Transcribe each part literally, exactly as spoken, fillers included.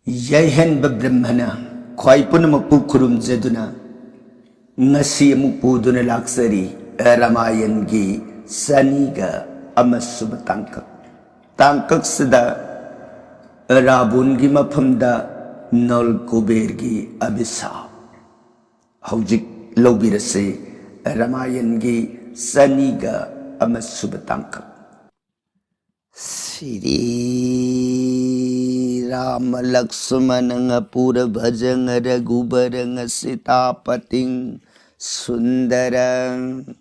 ꯌꯥꯏꯍꯟꯕ ꯕ꯭ꯔꯍ꯭ꯃꯅ ꯈ꯭ꯋꯥꯏ ꯄꯨꯝꯅꯃꯛꯄꯨ ꯈꯨꯔꯨꯝꯖꯗꯨꯅ ꯉꯁꯤ ꯑꯃꯨꯛ ꯄꯨꯗꯨꯅ ꯂꯥꯛꯆꯔꯤ ꯔꯥꯃꯥꯌꯟꯒꯤ ꯆꯅꯤꯒ ꯑꯃꯁꯨꯕ ꯇꯥꯡꯀꯛ꯫ ꯇꯥꯡꯀꯛꯁꯤꯗ ꯔꯥꯕꯨꯟꯒꯤ ꯃꯐꯝꯗ ꯅꯜ ꯀꯨꯕꯦꯔꯒꯤ ꯑꯕꯤꯁꯥꯞ꯫ ꯍꯧꯖꯤꯛ ꯂꯧꯕꯤꯔꯁꯤ ꯔꯥꯃꯥꯌꯟꯒꯤ ꯆꯅꯤꯒ ꯑꯃꯁꯨꯕ ꯇꯥꯡꯀꯛ꯫ ꯁ꯭ꯔꯤ ꯔꯥꯃ ꯂꯛꯁꯃꯅ ꯄꯨꯔ ꯚꯖꯪ ꯔꯘꯨꯕꯔꯪ ꯁꯤꯇꯥꯄꯇꯤꯡ ꯁꯨꯟꯗꯔꯪ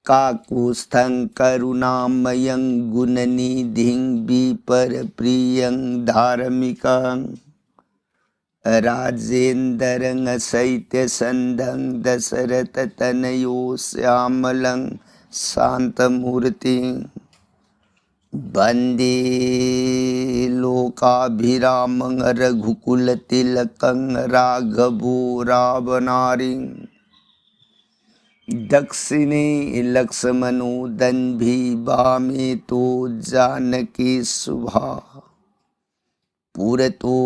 ꯀꯥꯀꯨꯁꯊꯪ ꯀꯔꯨꯅꯥꯃꯌꯪ ꯒꯨꯅꯅꯤꯙꯤꯡ ꯕꯤꯄꯔ ꯄ꯭ꯔꯤꯌꯪ ꯙꯥꯔꯃꯤꯀꯪ ꯔꯥꯖꯦꯟꯗꯔꯪ ꯁꯩꯇ꯭ꯌ ꯁꯟꯙꯪ ꯗꯁꯔꯊ ꯇꯅꯌꯣ ꯁ꯭ꯌꯥꯃꯂꯪ ꯁꯥꯟꯇ ꯃꯨꯔꯇꯤꯡ ꯚꯟꯗꯦ ꯂꯣꯀꯥꯚꯤꯔꯥꯃꯪ ꯔꯘꯨꯀꯨꯂ ꯇꯤꯂꯀꯪ ꯔꯥꯘꯚꯣ ꯔꯥꯚꯅꯥꯔꯤꯡ ꯗꯛꯁꯤꯅꯦ ꯂꯛꯁꯃꯅꯣ ꯗꯟꯚꯤ ꯚꯥꯃꯦ ꯇꯣ ꯖꯥꯅꯀꯤ ꯁꯨꯚꯥ ꯄꯨꯔꯇꯣ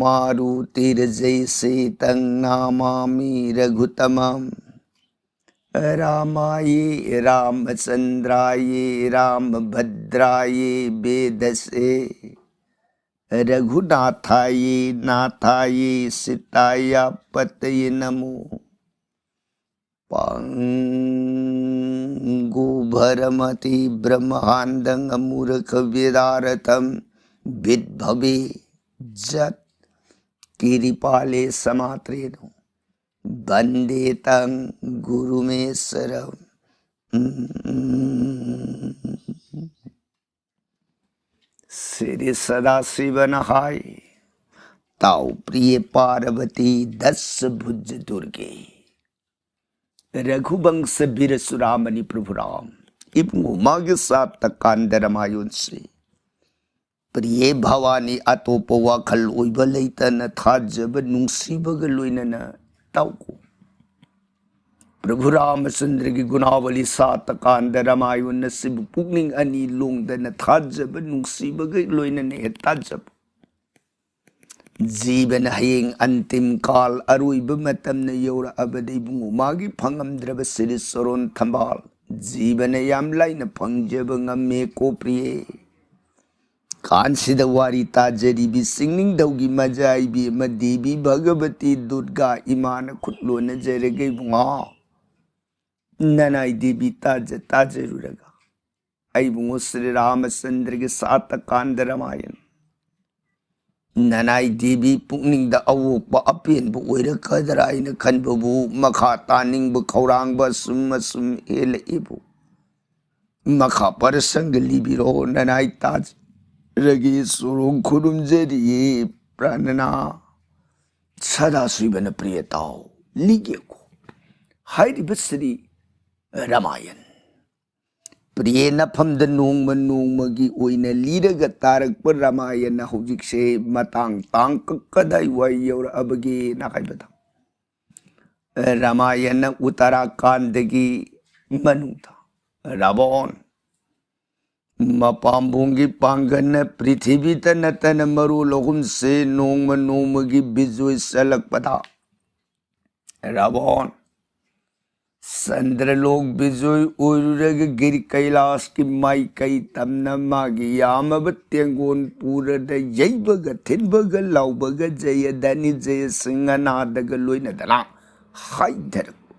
ꯃꯥꯔꯨꯇꯤꯔ ꯖꯩꯁꯦ ꯇꯪ ꯅꯃꯥꯃꯤ ꯔꯘꯨꯇꯃꯝ ꯔꯥꯃꯥꯌꯦ ꯔꯥꯃꯆꯟꯗ꯭ꯔꯥꯌꯦ ꯔꯥꯃꯚꯗ꯭ꯔꯥꯌꯦ ꯚꯦꯗꯁꯦ ꯔꯘꯨꯅꯥꯊꯥꯌꯦ ꯅꯥꯊꯥꯌꯦ ꯁꯤꯇꯥꯌꯥ ꯄꯇꯌꯦ ꯅꯃꯣ ꯄꯪꯒꯨ ꯚꯔꯃꯇꯤ ꯕ꯭ꯔꯍ꯭ꯃꯥꯟꯗꯪ ꯑꯃꯨꯔꯈ ꯚꯦꯗꯥꯔꯊꯝ ꯚꯤꯠꯚꯕꯦ ꯖꯠ ꯀꯤꯔꯤꯄꯥꯂꯦ ꯁꯃꯥꯇ꯭ꯔꯦꯅꯣ ꯚꯟꯗꯦ ꯇꯪ ꯒꯨꯔꯨꯃꯦꯁꯔꯝ꯫ ꯁ꯭ꯔꯤ ꯁꯗꯥꯁꯤꯕꯅ ꯍꯥꯏ, ꯇꯥꯎ ꯄ꯭ꯔꯤꯌꯦ ꯄꯥꯔꯕꯇꯤ ꯗꯁ ꯚꯨꯖ ꯗꯨꯔꯒꯦ ꯔꯘꯨꯕꯪꯁ ꯕꯤꯔ ꯆꯨꯔꯥꯃꯅꯤ ꯄ꯭ꯔꯚꯨ ꯔꯥꯝ꯫ ꯏꯕꯨꯡꯉꯣ, ꯃꯥꯒꯤ ꯁꯥꯇ ꯀꯥꯟꯗ ꯔꯃꯥꯌꯟꯁꯤ ꯄ꯭ꯔꯤꯌꯦ ꯚꯋꯥꯅꯤ ꯑꯇꯣꯞꯄ ꯋꯥꯈꯜ ꯑꯣꯏꯕ ꯂꯩꯇꯅ ꯊꯥꯖꯕ ꯅꯨꯡꯁꯤꯕꯒ ꯂꯣꯏꯅꯅ ꯇꯧꯀꯣ꯫ ꯄ꯭ꯔꯚꯨ ꯔꯥꯃꯆꯟꯗ꯭ꯔꯒꯤ ꯒꯨꯅꯥꯕꯂꯤ ꯁꯥꯇ ꯀꯥꯟꯗ ꯔꯃꯥꯌꯟ ꯑꯁꯤꯕꯨ ꯄꯨꯛꯅꯤꯡ ꯑꯅꯤ ꯂꯣꯡꯗꯅ ꯊꯥꯖꯕ ꯅꯨꯡꯁꯤꯕꯒ ꯂꯣꯏꯅꯅ ꯍꯦꯛ ꯇꯥꯖꯕ꯫ ꯖꯤꯕꯅ ꯍꯌꯦꯡ ꯑꯟꯇꯤꯝ ꯀꯥꯜ, ꯑꯔꯣꯏꯕ ꯃꯇꯝꯅ ꯌꯧꯔꯛꯑꯕꯗ ꯏꯕꯨꯡꯉꯣ, ꯃꯥꯒꯤ ꯐꯪꯉꯝꯗ꯭ꯔꯕ ꯁꯤꯔꯤ ꯆꯣꯔꯣꯟ ꯊꯝꯕꯥꯜ ꯖꯤꯕꯅ ꯌꯥꯝ ꯂꯥꯏꯅ ꯐꯪꯖꯕ ꯉꯝꯃꯦꯀꯣ ꯄ꯭ꯔꯤꯌꯦ꯫ ꯀꯥꯟꯁꯤꯗ ꯋꯥꯔꯤ ꯇꯥꯖꯔꯤꯕꯤ ꯆꯤꯡꯅꯤꯡꯊꯧꯒꯤ ꯃꯖꯥ ꯏꯕꯦꯝꯃ ꯗꯦꯕꯤ ꯚꯒꯕꯇꯤ ꯗꯨꯔꯒꯥ ꯏꯃꯥꯅ ꯈꯨꯠ ꯂꯣꯟꯅꯖꯔꯒ ꯏꯕꯨꯡꯉꯣ, ꯅꯅꯥꯏ ꯗꯦꯕꯤ ꯇꯥꯖ ꯇꯥꯖꯔꯨꯔꯒ, ꯑꯩꯕꯨꯡꯉꯣ ꯁ꯭ꯔꯤ ꯔꯥꯃꯆꯟꯗ꯭ꯔꯒꯤ ꯁꯥꯇ ꯀꯥꯟꯗ ꯔꯃꯥꯌꯟ, ꯅꯅꯥꯏ ꯗꯦꯕꯤ ꯄꯨꯛꯅꯤꯡꯗ ꯑꯋꯣꯛꯄ ꯑꯄꯦꯟꯕ ꯑꯣꯏꯔꯛꯀꯗ꯭ꯔꯥ ꯍꯥꯏꯅ ꯈꯟꯕꯕꯨ ꯃꯈꯥ ꯇꯥꯅꯤꯡꯕ ꯈꯧꯔꯥꯡꯕ ꯑꯁꯨꯝ ꯑꯁꯨꯝ ꯍꯦꯜꯂꯛꯏꯕꯨ꯫ ꯃꯈꯥ ꯄꯔꯁꯪꯒ ꯂꯤꯕꯤꯔꯣ, ꯅꯅꯥꯏ ꯇꯥꯖꯔꯒꯦ꯫ ꯁꯣꯔꯣꯡ ꯈꯨꯔꯨꯝꯖꯔꯤꯌꯦ ꯄ꯭ꯔꯥꯅꯅꯥ꯫ ꯁꯗꯥ ꯁꯨꯏꯕꯅ ꯄ꯭ꯔꯤꯌ ꯇꯥꯎ ꯂꯤꯒꯦꯀꯣ꯫ ꯍꯥꯏꯔꯤꯕ ꯁ꯭ꯔꯤ ꯔꯃꯥꯌꯟ ꯄ꯭ꯔꯤꯌꯦ ꯅꯐꯝꯗ ꯅꯣꯡꯃ ꯅꯣꯡꯃꯒꯤ ꯑꯣꯏꯅ ꯂꯤꯔꯒ ꯇꯥꯔꯛꯄ ꯔꯃꯥꯌꯟ ꯍꯧꯖꯤꯛꯁꯦ ꯃꯇꯥꯡ ꯇꯥꯡꯀꯛ ꯀꯗꯥꯏꯋꯥꯏ ꯌꯧꯔꯛꯑꯕꯒꯦꯅ ꯍꯥꯏꯕꯗ, ꯔꯃꯥꯌꯟ ꯎꯠꯇꯔꯥꯈꯟꯗꯒꯤ ꯃꯅꯨꯡꯗ ꯔꯥꯕꯣꯟ, ꯃꯄꯥꯝꯕꯣꯝꯒꯤ ꯄꯥꯡꯒꯜꯅ ꯄ꯭ꯔꯤꯊꯤꯕꯤꯗ ꯅꯠꯇꯅ ꯃꯔꯣꯜ ꯑꯍꯨꯝꯁꯦ ꯅꯣꯡꯃ ꯅꯣꯡꯃꯒꯤ ꯕꯤꯖꯣꯏ ꯆꯠꯂꯛꯄꯗ, ꯔꯥꯕꯣꯟ ꯆꯟꯗ꯭ꯔꯂꯣꯛ ꯕꯤꯖꯣꯏ ꯑꯣꯏꯔꯨꯔꯒ ꯒꯤꯔꯤ ꯀꯩꯂꯥꯁꯀꯤ ꯃꯥꯏꯀꯩ ꯇꯝꯅ ꯃꯥꯒꯤ ꯌꯥꯝꯃꯕ ꯇꯦꯡꯒꯣꯟ ꯄꯨꯔꯗ ꯌꯩꯕꯒ ꯊꯤꯟꯕꯒ ꯂꯥꯎꯕꯒ ꯖꯌ ꯙꯅꯤ ꯖꯌ ꯁꯤꯡꯍꯅꯥꯗꯒ ꯂꯣꯏꯅꯗꯅ ꯍꯥꯏꯊꯔꯛꯄ꯫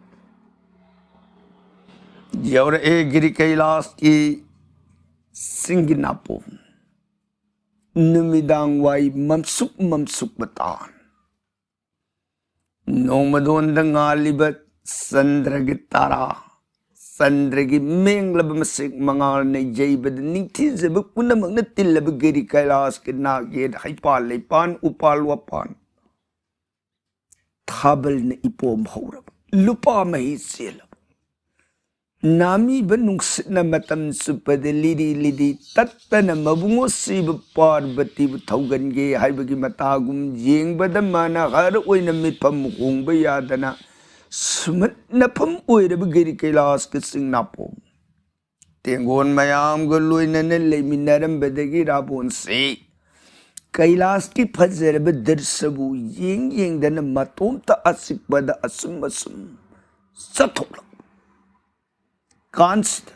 ꯌꯧꯔꯛꯑꯦ ꯒꯤꯔꯤ ꯀꯩꯂꯥꯁꯀꯤ ꯆꯤꯡꯒꯤ ꯅꯥꯄꯣꯝ꯫ ꯅꯨꯃꯤꯗꯥꯡ ꯋꯥꯏ ꯃꯝꯁꯨꯛ ꯃꯝꯁꯨꯛ ꯃꯇꯥꯟ꯫ ꯅꯣꯡꯃꯗꯣꯟꯗ ꯉꯥꯜꯂꯤꯕ ꯆꯟꯗ꯭ꯔꯒꯤ ꯇꯔꯥ, ꯆꯟꯗ꯭ꯔꯒꯤ ꯃꯦꯡꯂꯕ ꯃꯁꯦꯛ ꯃꯉꯥꯜꯅ ꯌꯩꯕꯗ ꯅꯤꯡꯊꯤꯖꯕ ꯄꯨꯝꯅꯃꯛꯅ ꯇꯤꯜꯂꯕ ꯒꯤꯔꯤ ꯀꯩꯂꯥꯁꯀꯤ ꯅꯥꯛ ꯌꯦꯠ ꯍꯩꯄꯥꯜ ꯂꯩꯄꯥꯟ ꯎꯄꯥꯜ ꯋꯥꯄꯥꯟ ꯊꯥꯕꯜꯅ ꯏꯄꯣꯝ ꯍꯧꯔꯕ, ꯂꯨꯄꯥ ꯃꯍꯤ ꯆꯦꯜꯂꯕ꯫ ꯅꯥꯃꯤꯕ ꯅꯨꯡꯁꯤꯠꯅ ꯃꯇꯝ ꯆꯨꯞꯄꯗ ꯂꯤꯔꯤ ꯂꯤꯔꯤ ꯇꯠꯇꯅ ꯃꯕꯨꯡꯉꯣ ꯁꯤꯕ ꯄꯥꯔꯕꯇꯤꯕꯨ ꯊꯧꯒꯟꯒꯦ ꯍꯥꯏꯕꯒꯤ ꯃꯇꯥꯒꯨꯝ ꯌꯦꯡꯕꯗ ꯃꯥꯅ ꯍꯔ ꯑꯣꯏꯅ ꯃꯤꯠꯐꯝ ꯍꯣꯡꯕ ꯌꯥꯗꯅ ꯁꯨꯃꯠꯅꯐꯝ ꯑꯣꯏꯔꯕ ꯒꯤꯔꯤ ꯀꯩꯂꯥꯁꯀꯤ ꯆꯤꯡ ꯅꯥꯄꯣꯝ꯫ ꯇꯦꯡꯒꯣꯟ ꯃꯌꯥꯝꯒ ꯂꯣꯏꯅꯅ ꯂꯩꯃꯤꯟꯅꯔꯝꯕꯗꯒꯤ ꯔꯥꯕꯣꯟꯁꯤ ꯀꯩꯂꯥꯁꯀꯤ ꯐꯖꯔꯕ ꯗ꯭ꯔꯤꯁ꯭ꯌꯕꯨ ꯌꯦꯡ ꯌꯦꯡꯗꯅ ꯃꯇꯣꯝꯇ ꯑꯆꯤꯛꯄꯗ ꯑꯁꯨꯝ ꯑꯁꯨꯝ ꯆꯠꯊꯣꯛꯂꯛ ꯀꯥꯟꯁꯤꯗ,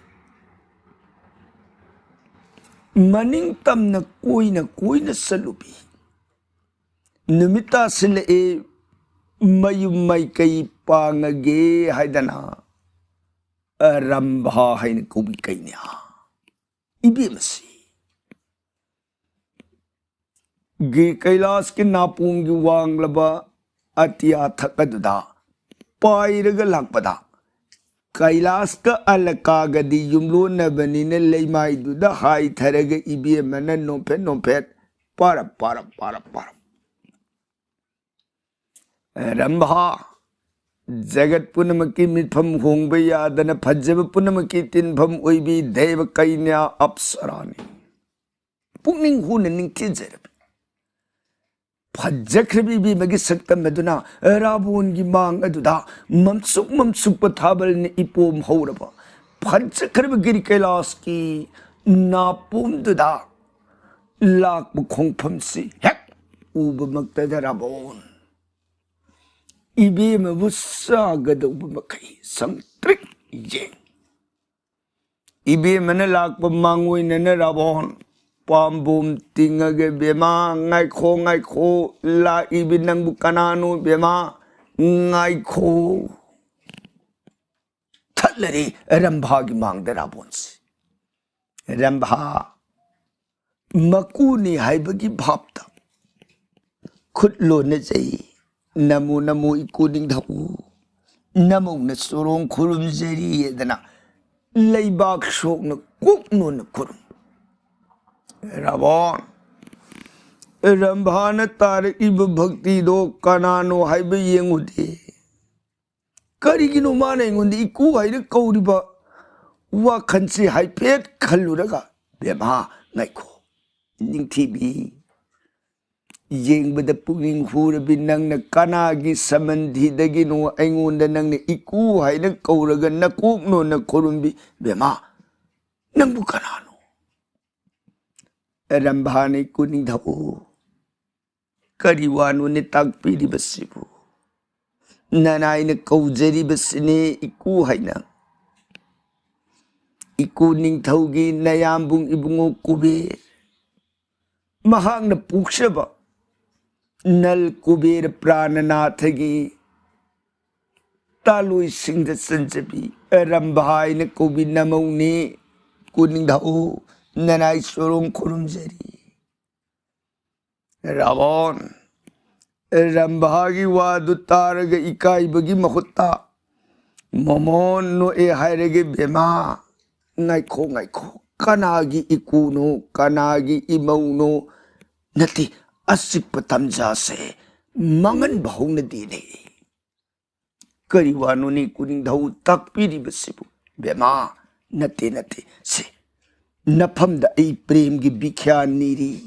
ꯃꯅꯤꯡ ꯇꯝꯅ ꯀꯣꯏꯅ ꯀꯣꯏꯅ ꯆꯠꯂꯨꯕꯤ, ꯅꯨꯃꯤꯠ ꯇꯥꯁꯤꯜꯂꯛꯑꯦ, ꯃꯌꯨꯝ ꯃꯥꯏꯀꯩ ꯄꯥꯡꯉꯒꯦ ꯍꯥꯏꯗꯅ, ꯑ, ꯔꯝꯚꯥ ꯍꯥꯏꯅ ꯀꯧꯕꯤ ꯀꯩꯅ꯭ꯌꯥ ꯏꯕꯦꯝꯃꯁꯤ ꯒꯤ ꯀꯩꯂꯥꯁꯀꯤ ꯅꯥꯄꯣꯝꯒꯤ ꯋꯥꯡꯂꯕ ꯑꯇꯤꯌꯥ ꯊꯛ ꯑꯗꯨꯗ ꯄꯥꯏꯔꯒ ꯂꯥꯛꯄꯗ, ꯀꯩꯂꯥꯁꯀ ꯑꯂꯀꯥꯒꯗꯤ ꯌꯨꯝꯂꯣꯟꯅꯕꯅꯤꯅ ꯂꯩꯃꯥꯏꯗꯨꯗ ꯍꯥꯏꯊꯔꯒ ꯏꯕꯦꯝꯃꯅ ꯅꯣꯝꯐꯦꯠ ꯅꯣꯝꯐꯦꯠ ꯄꯥꯔꯞ ꯄꯥꯔꯞ ꯄꯥꯔꯞ ꯄꯥꯔꯞ꯫ ꯔꯝꯚꯥ, ꯖꯒꯠ ꯄꯨꯝꯅꯃꯛꯀꯤ ꯃꯤꯠꯐꯝ ꯍꯣꯡꯕ ꯌꯥꯗꯅ ꯐꯖꯕ ꯄꯨꯝꯅꯃꯛꯀꯤ ꯇꯤꯟꯐꯝ ꯑꯣꯏꯕꯤ ꯗꯦꯕ ꯀꯩꯅ꯭ꯌꯥ ꯑꯞꯁꯔꯥꯅꯤ꯫ ꯄꯨꯛꯅꯤꯡ ꯍꯨꯅ ꯅꯤꯡꯊꯤꯖꯔꯕꯤ ꯐꯖꯈ꯭ꯔꯕꯤ ꯏꯕꯦꯝꯃꯒꯤ ꯁꯛꯇꯝ ꯑꯗꯨꯅ ꯔꯥꯕꯣꯟꯒꯤ ꯃꯥꯡ ꯑꯗꯨꯗ ꯃꯝꯁꯨꯛ ꯃꯝꯁꯨꯛꯄ ꯊꯥꯕꯜꯅ ꯏꯄꯣꯝ ꯍꯧꯔꯕ ꯐꯖꯈ꯭ꯔꯕ ꯒꯤꯔꯤ ꯀꯩꯂꯥꯁꯀꯤ ꯅꯥꯄꯣꯝꯗꯨꯗ ꯂꯥꯛꯄ ꯈꯣꯡꯐꯝꯁꯤ ꯍꯦꯛ ꯎꯕꯃꯛꯇꯗ ꯔꯥꯕꯣꯟ ꯏꯕꯦꯝꯃꯕꯨ ꯆꯥꯒꯗꯧꯕ ꯃꯈꯩ ꯁꯪꯇ꯭ꯔꯤꯛ ꯌꯦꯡ꯫ ꯏꯕꯦꯝꯃꯅ ꯂꯥꯛꯄ ꯃꯥꯡꯑꯣꯏꯅꯅ ꯔꯥꯕꯣꯟ ꯄꯥꯝꯕꯣꯝ ꯇꯤꯡꯉꯒ, "ꯕꯦꯝꯃ, ꯉꯥꯏꯈꯣ, ꯉꯥꯏꯈꯣ, ꯂꯥꯛꯏꯕꯤ ꯅꯪꯕꯨ ꯀꯅꯥꯅꯣ ꯕꯦꯝꯃ? ꯉꯥꯏꯈꯣ!" ꯊꯠꯂꯔꯦ ꯔꯝꯚꯥꯒꯤ ꯃꯥꯡꯗ ꯔꯥꯕꯣꯟꯁꯦ꯫ ꯔꯝꯚꯥ ꯃꯀꯨꯅꯤ ꯍꯥꯏꯕꯒꯤ ꯚꯥꯞꯇ ꯈꯨꯠ ꯂꯣꯟꯅꯖꯩ, "ꯅꯃꯣ ꯅꯃꯣ ꯏꯀꯨ ꯅꯤꯡꯊꯧ, ꯅꯃꯧꯅ ꯆꯣꯔꯣꯡ ꯈꯨꯔꯨꯝꯖꯔꯤ" ꯍꯥꯏꯗꯅ ꯂꯩꯕꯥꯛ ꯁꯣꯛꯅ ꯀꯣꯛ ꯅꯣꯟꯅ ꯈꯨꯔꯨꯝ꯫ ꯔꯥꯕꯣꯟ, ꯔꯝꯚꯥꯅ ꯇꯥꯔꯛꯏꯕ ꯚꯛꯇꯤꯗꯣ ꯀꯅꯥꯅꯣ ꯍꯥꯏꯕ ꯌꯦꯡꯉꯨꯗꯦ꯫ ꯀꯔꯤꯒꯤꯅꯣ ꯃꯥꯅ ꯑꯩꯉꯣꯟꯗ ꯏꯀꯨ ꯍꯥꯏꯅ ꯀꯧꯔꯤꯕ ꯋꯥꯈꯜꯁꯤ ꯍꯥꯏꯐꯦꯠ ꯈꯜꯂꯨꯔꯒ, "ꯕꯦꯝꯃ, ꯉꯥꯏꯈꯣ, ꯅꯤꯡꯊꯤꯕꯤ, ꯌꯦꯡꯕꯗ ꯄꯨꯛꯅꯤꯡ ꯍꯨꯔꯕꯤ ꯅꯪꯅ ꯀꯅꯥꯒꯤ ꯁꯃꯟꯙꯤꯗꯒꯤꯅꯣ ꯑꯩꯉꯣꯟꯗ ꯅꯪꯅ ꯏꯀꯨ ꯍꯥꯏꯅ ꯀꯧꯔꯒ ꯅꯀꯣꯛ ꯅꯣꯟꯅ ꯈꯨꯔꯨꯝꯕꯤ? ꯕꯦꯝꯃ, ꯅꯪꯕꯨ ꯀꯅꯥꯅꯣ?" ꯔꯝꯚꯥꯅ, "ꯏꯀꯨ ꯅꯤꯡꯊꯧ, ꯀꯔꯤ ꯋꯥꯅꯣꯅꯦ ꯇꯥꯛꯄꯤꯔꯤꯕꯁꯤꯕꯨ? ꯅꯅꯥꯏꯅ ꯀꯧꯖꯔꯤꯕꯁꯤꯅꯦ ꯏꯀꯨ ꯍꯥꯏꯅ꯫ ꯏꯀꯨ ꯅꯤꯡꯊꯧꯒꯤ ꯅꯌꯥꯝꯕꯨꯡ ꯏꯕꯨꯡꯉꯣ ꯀꯨꯕꯦꯔ, ꯃꯍꯥꯛꯅ ꯄꯣꯛꯆꯕ ꯅꯜ ꯀꯨꯕꯦꯔ ꯄ꯭ꯔꯥꯅꯅꯥꯊꯒꯤ ꯇꯥꯂꯣꯏꯁꯤꯡꯗ ꯆꯟꯖꯕꯤ ꯔꯝꯚꯥ ꯍꯥꯏꯅ ꯀꯧꯕꯤ ꯅꯃꯧꯅꯤ꯫ ꯀꯣꯅꯤꯡꯊꯧ, ꯅꯅꯥꯏ ꯆꯣꯔꯣꯡ ꯈꯨꯔꯨꯝꯖꯔꯤ꯫ ꯔꯥꯕꯣꯟ, ꯔꯝꯚꯥꯒꯤ ꯋꯥꯗꯨ ꯇꯥꯔꯒ ꯏꯀꯥꯏꯕꯒꯤ ꯃꯍꯨꯠꯇ ꯃꯣꯃꯣꯟ ꯅꯣꯛꯑꯦ ꯍꯥꯏꯔꯒꯦ ꯕꯦꯃꯥ꯫ ꯉꯥꯏꯈꯣ, ꯉꯥꯏꯈꯣ, ꯀꯅꯥꯒꯤ ꯏꯀꯨꯅꯣ, ꯀꯅꯥꯒꯤ ꯏꯃꯧꯅꯣ? ꯅꯠꯇꯦ, ꯑꯆꯤꯛꯄ ꯇꯟꯖꯥꯁꯦ ꯃꯥꯡꯍꯟꯕ ꯍꯧꯅꯗꯦꯅꯦ꯫ ꯀꯔꯤ ꯋꯥꯅꯣꯅꯦ ꯀꯣꯅꯤꯡꯊꯧ ꯇꯥꯛꯄꯤꯔꯤꯕꯁꯤꯕꯨ? ꯕꯦꯃꯥ, ꯅꯠꯇꯦ, ꯅꯠꯇꯦ, ꯁꯦ, ꯅꯐꯝꯗ ꯑꯩ ꯄ꯭ꯔꯦꯝꯒꯤ ꯚꯤꯈ꯭ꯌꯥ ꯅꯤꯔꯤ꯫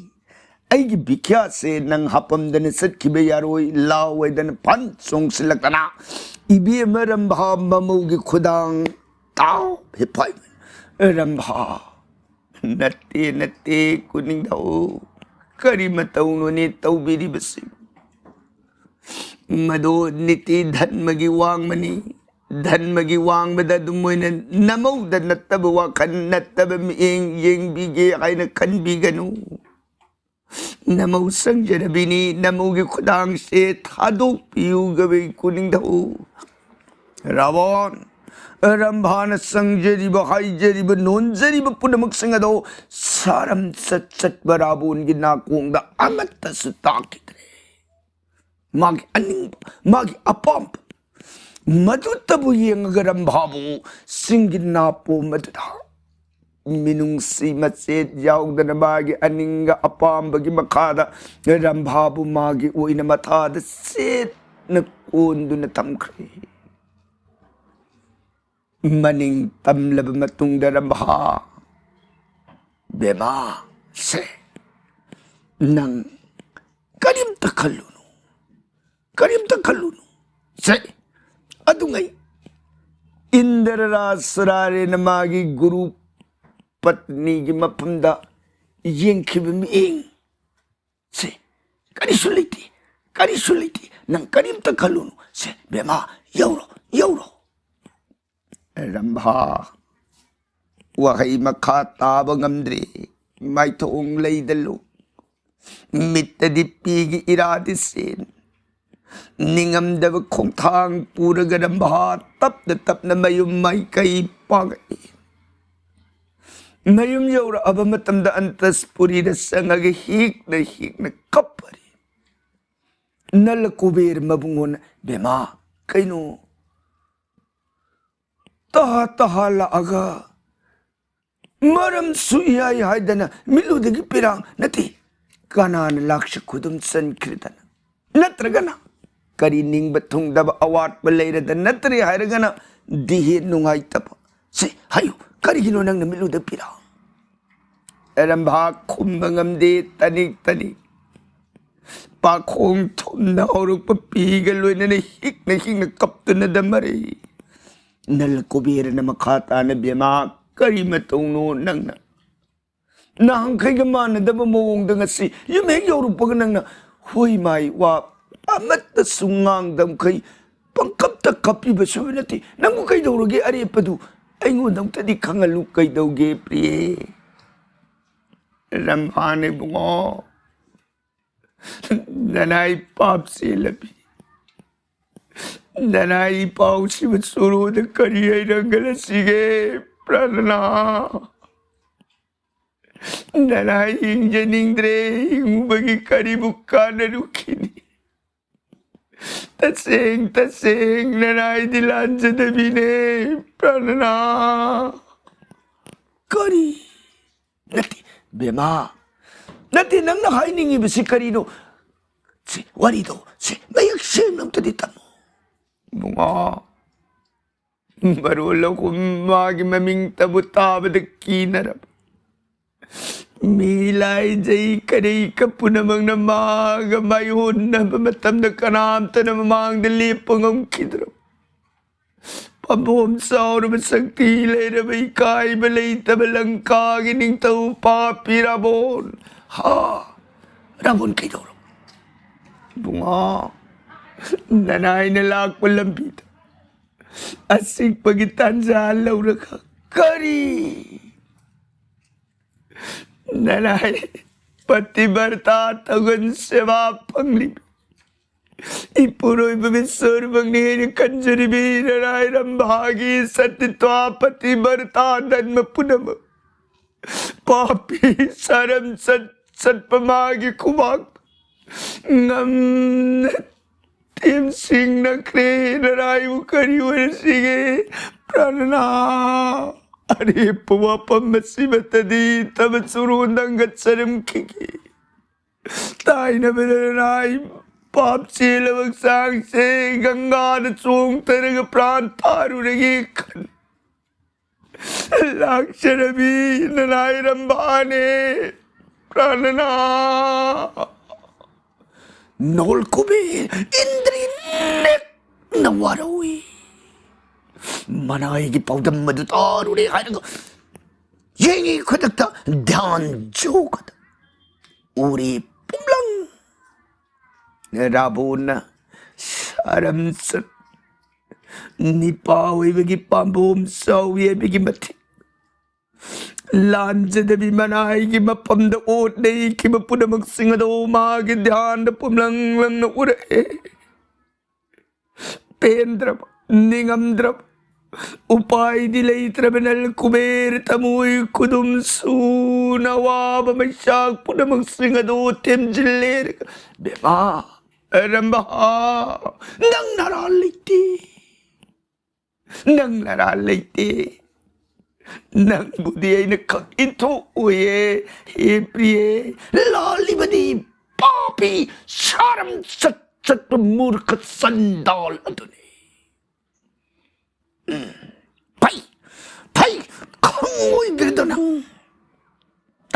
ꯑꯩꯒꯤ ꯚꯤꯈ꯭ꯌꯥꯁꯦ ꯅꯪ ꯍꯥꯄꯝꯗꯅ ꯆꯠꯈꯤꯕ ꯌꯥꯔꯣꯏ꯫ ꯂꯥꯎ ꯍꯥꯏꯗꯅ ꯐꯟ ꯆꯣꯡꯁꯤꯜꯂꯛꯇꯅ ꯏꯕꯦꯝꯃ ꯔꯝꯚꯥ ꯃꯃꯧꯒꯤ ꯈꯨꯗꯥꯡ ꯇꯥꯎ ꯍꯤꯞꯐꯥꯏꯕꯅꯤ꯫ ꯔꯝꯚꯥ, ꯅꯠꯇꯦ, ꯅꯠꯇꯦ, ꯀꯣꯅꯤꯡꯊꯧ, ꯀꯔꯤ ꯃꯇꯧꯅꯣꯅꯦ ꯇꯧꯕꯤꯔꯤꯕꯁꯤꯕꯨ? ꯃꯗꯨ ꯅꯤꯇꯤ ꯙꯟꯃꯒꯤ ꯋꯥꯡꯃꯅꯤ꯫ ꯙꯟꯃꯒꯤ ꯋꯥꯡꯃꯗ ꯑꯗꯨꯝ ꯑꯣꯏꯅ ꯅꯃꯧꯗ ꯅꯠꯇꯕ ꯋꯥꯈꯜ, ꯅꯠꯇꯕ ꯃꯤꯠꯌꯦꯡ ꯌꯦꯡꯕꯤꯒꯦ ꯍꯥꯏꯅ ꯈꯟꯕꯤꯒꯅꯨ꯫ ꯅꯃꯧ ꯆꯪꯖꯔꯕꯤꯅꯤ, ꯅꯃꯧꯒꯤ ꯈꯨꯗꯥꯡꯁꯦ ꯊꯥꯗꯣꯛꯄꯤꯌꯨ, ꯒꯕꯩ ꯀꯣꯅꯤꯡꯊꯧ꯫ ꯔꯥꯕꯣꯟ, ꯔꯝꯚꯥꯅ ꯆꯪꯖꯔꯤꯕ, ꯍꯥꯏꯖꯔꯤꯕ, ꯅꯣꯟꯖꯔꯤꯕ ꯄꯨꯝꯅꯃꯛꯁꯤꯡ ꯑꯗꯣ ꯁꯥꯔꯝ ꯆꯠ ꯆꯠꯄ ꯔꯥꯕꯣꯟꯒꯤ ꯅꯥꯀꯣꯡꯗ ꯑꯃꯠꯇꯁꯨ ꯇꯥꯈꯤꯗ꯭ꯔꯦ꯫ ꯃꯥꯒꯤ ꯑꯅꯤꯡꯕ, ꯃꯥꯒꯤ ꯑꯄꯥꯝꯕ, ꯃꯗꯨꯇꯕꯨ ꯌꯦꯡꯉꯒ ꯔꯝꯚꯥꯕꯨ ꯆꯤꯡꯒꯤ ꯅꯥꯄꯣꯝ ꯑꯗꯨꯗ ꯃꯤꯅꯨꯡꯁꯤ ꯃꯆꯦꯠ ꯌꯥꯎꯗꯅ ꯃꯥꯒꯤ ꯑꯅꯤꯡꯒ ꯑꯄꯥꯝꯕꯒꯤ ꯃꯈꯥꯗ ꯔꯝꯚꯥꯕꯨ ꯃꯥꯒꯤ ꯑꯣꯏꯅ ꯃꯊꯥꯗ ꯆꯦꯠꯅ ꯀꯣꯟꯗꯨꯅ ꯊꯝꯈ꯭ꯔꯦ꯫ ꯃꯅꯤꯡ ꯇꯝꯂꯕ ꯃꯇꯨꯡꯗ ꯔꯝꯚꯥ, ꯕꯦꯃꯥ, ꯁꯦ, ꯅꯪ ꯀꯔꯤꯝꯇ ꯈꯜꯂꯨꯅꯨ, ꯀꯔꯤꯝꯇ ꯈꯜꯂꯨꯅꯨ꯫ ꯁꯦ, ꯑꯗꯨꯉꯩ ꯏꯟꯗ꯭ꯔ ꯔꯥꯖ ꯔꯥꯔꯦꯅ ꯃꯥꯒꯤ ꯒꯨꯔꯨ ꯄꯠꯅꯤꯒꯤ ꯃꯐꯝꯗ ꯌꯦꯡꯈꯤꯕ ꯃꯤꯠꯌꯦꯡ ꯁꯦ, ꯀꯔꯤꯁꯨ ꯂꯩꯇꯦ, ꯀꯔꯤꯁꯨ ꯂꯩꯇꯦ, ꯅꯪ ꯀꯔꯤꯝꯇ ꯈꯜꯂꯨꯅꯨ꯫ ꯁꯦ ꯕꯦꯝꯃ, ꯌꯧꯔꯣ, ꯌꯧꯔꯣ꯫ ꯔꯝꯚꯥ, ꯋꯥꯍꯩ ꯃꯈꯥ ꯇꯥꯕ ꯉꯝꯗ꯭ꯔꯦ꯫ ꯃꯥꯏꯊꯣꯡ ꯂꯩꯗ ꯂꯨ, ꯃꯤꯠꯇꯗꯤ ꯄꯤꯒꯤ ꯏꯔꯥꯗꯤ ꯆꯦꯟ꯫ ꯅꯤꯡꯉꯝꯗꯕ ꯈꯣꯡꯊꯥꯡ ꯄꯨꯔꯒ ꯔꯝꯚꯥ ꯇꯞꯅ ꯇꯞꯅ ꯃꯌꯨꯝ ꯃꯥꯏꯀꯩ ꯄꯥꯡꯉꯛꯏ꯫ ꯃꯌꯨꯝ ꯌꯧꯔꯛꯑꯕ ꯃꯇꯝꯗ ꯑꯟꯇꯁꯄꯨꯔꯤꯗ ꯆꯪꯉꯒ ꯍꯤꯛꯅ ꯍꯤꯛꯅ ꯀꯞꯄꯔꯤ꯫ ꯅꯂ ꯀꯨꯕꯦꯔ ꯃꯕꯨꯡꯉꯣꯅ, "ꯕꯦꯃꯥ, ꯀꯩꯅꯣ? ꯇꯍꯥ ꯇꯍꯥ ꯂꯥꯛꯑꯒ ꯃꯔꯝꯁꯨ ꯏꯍꯥꯏ ꯍꯥꯏꯗꯅ ꯃꯤꯠꯂꯨꯗꯒꯤ ꯄꯤꯔꯥꯡ ꯅꯠꯇꯦ꯫ ꯀꯅꯥꯅ ꯂꯥꯛꯁ ꯈꯨꯗꯨꯝ ꯆꯟꯈ꯭ꯔꯤꯗꯅ? ꯅꯠꯇ꯭ꯔꯒꯅ ꯀꯔꯤ ꯅꯤꯡꯕ ꯊꯨꯡꯗꯕ ꯑꯋꯥꯠꯄ ꯂꯩꯔꯗ ꯅꯠꯇ꯭ꯔꯦ ꯍꯥꯏꯔꯒꯅ ꯗꯤꯍꯦ ꯅꯨꯡꯉꯥꯏꯇꯕ? ꯁꯤ ꯍꯥꯏꯌꯨ, ꯀꯔꯤꯒꯤꯅꯣ ꯅꯪꯅ ꯃꯤꯠꯂꯨꯗ ꯄꯤꯔꯥꯡ?" ꯑꯦꯔꯝꯚꯥ ꯈꯨꯝꯕ ꯉꯝꯗꯦ, ꯇꯅꯤꯛ ꯇꯅꯤꯛ꯫ ꯄꯥꯈꯣꯡ ꯊꯨꯝꯅ ꯍꯧꯔꯛꯄ ꯄꯤꯒ ꯂꯣꯏꯅꯅ ꯍꯤꯛꯅ ꯍꯤꯛꯅ ꯀꯞꯇꯨꯅ ꯗꯝꯃꯔꯤ꯫ ꯅꯜ ꯀꯨꯕꯦꯔꯅ ꯃꯈꯥ ꯇꯥꯅ, "ꯕꯦꯃꯥ, ꯀꯔꯤ ꯃꯇꯧꯅꯣ ꯅꯪꯅ? ꯅꯍꯥꯟꯈꯩꯒ ꯃꯥꯟꯅꯗꯕ ꯃꯑꯣꯡꯗ ꯉꯁꯤ ꯌꯨꯝ ꯍꯦꯛ ꯌꯧꯔꯛꯄꯒ ꯅꯪꯅ ꯍꯣꯏ ꯃꯥꯏ ꯋꯥ ꯑꯃꯠꯇꯁꯨ ꯉꯥꯡꯗꯕꯈꯩ ꯄꯪꯀꯞꯇ ꯀꯞꯄꯤꯕꯁꯨ ꯅꯠꯇꯦ꯫ ꯅꯪꯕꯨ ꯀꯩꯗꯧꯔꯒꯦ? ꯑꯔꯦꯞꯄꯗꯨ ꯑꯩꯉꯣꯟꯗ ꯑꯃꯨꯛꯇꯗꯤ ꯈꯪꯍꯜꯂꯨ꯫ ꯀꯩꯗꯧꯒꯦ, ꯄ꯭ꯔꯤꯌꯦ?" ꯔꯝꯚꯥꯅ, "ꯏꯕꯨꯡꯉꯣ, ꯅꯅꯥꯏ ꯄꯥꯞ ꯆꯦꯜꯂꯕꯤ꯫ ꯅꯅꯥꯏ ꯏꯄꯥꯎ ꯁꯤꯕ ꯆꯨꯔꯨꯗ ꯀꯔꯤ ꯍꯩꯔꯪꯒꯅ ꯁꯤꯒꯦ, ꯄ꯭ꯔꯥꯅꯅꯥ? ꯅꯅꯥꯏ ꯍꯤꯡꯖꯅꯤꯡꯗ꯭ꯔꯦ, ꯍꯤꯡꯕꯒꯤ ꯀꯔꯤꯕꯨ ꯀꯥꯟꯅꯔꯨꯈꯤꯅꯤ? ꯇꯁꯦꯡ ꯇꯁꯦꯡ ꯅꯅꯥꯏꯗꯤ ꯂꯥꯟꯖꯗꯕꯤꯅꯦ, ꯄ꯭ꯔꯥꯅꯅꯥ꯫" "ꯀꯔꯤ? ꯅꯠꯇꯦ, ꯕꯦꯃꯥ, ꯅꯠꯇꯦ, ꯅꯪꯅ ꯍꯥꯏꯅꯤꯡꯉꯤꯕꯁꯤ ꯀꯔꯤꯅꯣ? ꯁꯤ ꯋꯥꯔꯤꯗꯣ, ꯁꯤ ꯃꯌꯦꯛ ꯁꯦꯡꯅ ꯑꯝꯇꯗꯤ ꯇꯝꯃꯨ꯫" ꯏꯕꯨꯡꯉꯣ, ꯃꯔꯣꯜ ꯑꯍꯨꯝ ꯃꯥꯒꯤ ꯃꯃꯤꯡꯇꯕꯨ ꯇꯥꯕꯗ ꯀꯤꯅꯔꯕ꯫ ꯃꯤ ꯂꯥꯏꯖꯩ ꯀꯔꯤ ꯀ ꯄꯨꯝꯅꯃꯛꯅ ꯃꯥꯒ ꯃꯥꯏꯑꯣꯟꯅꯕ ꯃꯇꯝꯗ ꯀꯅꯥꯝꯇꯅ ꯃꯃꯥꯡꯗ ꯂꯦꯞꯄ ꯉꯝꯈꯤꯗ꯭ꯔꯕ꯫ ꯄꯥꯝꯕꯣꯝ ꯆꯥꯎꯔꯕ, ꯁꯛꯇꯤ ꯂꯩꯔꯕ, ꯏꯀꯥꯏꯕ ꯂꯩꯇꯕ ꯂꯪꯀꯥꯒꯤ ꯅꯤꯡꯊꯧ ꯄꯥꯄꯤ ꯔꯥꯕꯣꯟ꯫ ꯍꯥ? ꯔꯥꯕꯣꯟ ꯀꯩꯗꯧꯔꯕ? ꯏꯕꯨꯡꯉꯣ, ꯅꯅꯥꯏꯅ ꯂꯥꯛꯄ ꯂꯝꯕꯤꯗ ꯑꯆꯤꯛꯄꯒꯤ ꯇꯥꯟꯖꯥ ꯂꯧꯔꯒ ꯀꯔꯤ ꯅꯅꯥꯏ ꯄꯇꯤꯕꯔꯇꯥ ꯊꯧꯒꯟ ꯁꯦꯕꯥ ꯐꯪꯂꯤꯕ ꯏꯄꯨꯔꯣꯏꯕ ꯕꯤꯁꯣꯔꯃꯛꯅꯤ ꯍꯥꯏꯅ ꯈꯟꯖꯔꯤꯕꯤ ꯅꯅꯥꯏ ꯔꯝꯚꯥꯒꯤ ꯁꯇꯤꯇ꯭ꯋꯥ ꯄꯇꯤꯕꯔꯇꯥ ꯙꯟꯃ ꯄꯨꯝꯅꯃꯛ ꯄꯥꯄꯤ ꯁꯥꯔꯝ ꯆꯠ ꯆꯠꯄ ꯃꯥꯒꯤ ꯈꯨꯕꯥꯛ ꯉꯝꯅ ꯇꯦꯝꯁꯤꯡꯅꯈ꯭ꯔꯦ꯫ ꯅꯅꯥꯏꯕꯨ ꯀꯔꯤ ꯑꯣꯏꯔꯁꯤꯒꯦ? ꯄ꯭ꯔꯥꯅꯅꯥ, ꯑꯔꯦꯞꯄ ꯋꯥꯐꯝ ꯑꯁꯤꯃꯠꯇꯗꯤ ꯇꯕ ꯆꯨꯔꯣꯟ ꯅꯪꯒꯠꯆꯔꯝꯈꯤꯒꯦ꯫ ꯇꯥꯏꯅꯕꯗ ꯅꯅꯥꯏ ꯄꯥꯞ ꯆꯦꯜꯂꯕ ꯍꯛꯆꯥꯡꯁꯦ ꯒꯪꯒꯥꯗ ꯆꯣꯡꯊꯔꯒ ꯄ꯭ꯔꯥꯟ ꯊꯥꯔꯨꯔꯒꯦ ꯈꯟ ꯂꯥꯛꯆꯔꯕꯤ ꯅꯅꯥꯏ ꯔꯝꯚꯥꯅꯦ꯫ ꯄ꯭ꯔꯥꯅꯅꯥ, ꯅꯣꯜ ꯀꯨꯕꯦꯔ ꯏꯟꯗ꯭ꯔꯤ ꯅꯦꯛꯅ ꯋꯥꯔꯧꯏ꯫ ꯃꯅꯥꯏꯒꯤ ꯄꯥꯎꯗꯝ ꯑꯗꯨ ꯇꯥꯔꯨꯔꯦ ꯍꯥꯏꯔꯒ ꯌꯦꯡꯉꯤ ꯈꯨꯗꯛꯇ ꯙ꯭ꯌꯥꯟ ꯖꯣꯒꯗ ꯎꯔꯤ ꯄꯨꯝꯂꯪ ꯔꯥꯕꯣꯟꯅ ꯁꯥꯔꯝꯆꯠ ꯅꯤꯄꯥ ꯑꯣꯏꯕꯒꯤ ꯄꯥꯝꯕꯣꯝ ꯆꯥꯎꯏ ꯍꯥꯏꯕꯒꯤ ꯃꯇꯤꯛ ꯂꯥꯟꯖꯗꯕꯤ ꯃꯅꯥꯏꯒꯤ ꯃꯐꯝꯗ ꯑꯣꯠ ꯅꯩꯈꯤꯕ ꯄꯨꯝꯅꯃꯛꯁꯤꯡ ꯑꯗꯣ ꯃꯥꯒꯤ ꯙ꯭ꯌꯥꯟꯗ ꯄꯨꯝꯂꯪ ꯂꯪꯅ ꯎꯔꯛꯑꯦ꯫ ꯄꯦꯟꯗ꯭ꯔꯕ, ꯅꯤꯡꯉꯝꯗ꯭ꯔꯕ, ꯎꯄꯥꯏꯗꯤ ꯂꯩꯇ꯭ꯔꯕ ꯅꯜ ꯀꯨꯕꯦꯔ ꯊꯃꯣꯏ ꯈꯨꯗꯨꯝ ꯁꯨꯅ ꯑꯋꯥꯕ ꯃꯩꯆꯥꯛ ꯄꯨꯝꯅꯃꯛꯁꯤꯡ ꯑꯗꯨ ꯊꯦꯝꯖꯤꯜꯂꯦ꯫ ꯕꯦꯃꯥ, ꯔꯝꯚꯥ, ꯅꯪ ꯅꯔꯥꯜ ꯂꯩꯇꯦ꯫ ꯅꯪ ꯅꯔꯥꯜ ꯂꯩꯇꯦ꯫ ꯅꯪꯕꯨꯗꯤ ꯑꯩꯅ ꯈꯛ ꯏꯟꯊꯣꯛꯎꯌꯦ꯫ ꯍꯦ ꯄ꯭ꯔꯤꯌꯦ, ꯂꯥꯜꯂꯤꯕꯗꯤ ꯄꯥꯄꯤ ꯁꯥꯔꯝ ꯆꯠ ꯆꯠꯄ ꯃꯨꯔꯈ ꯆꯟꯗꯥꯜ ꯑꯗꯨꯅꯤ꯫ ꯎꯝ, ꯐꯩ, ꯐꯩ, ꯈꯪꯉꯣꯏꯗ꯭ꯔꯤꯗꯣ ꯅꯪ꯫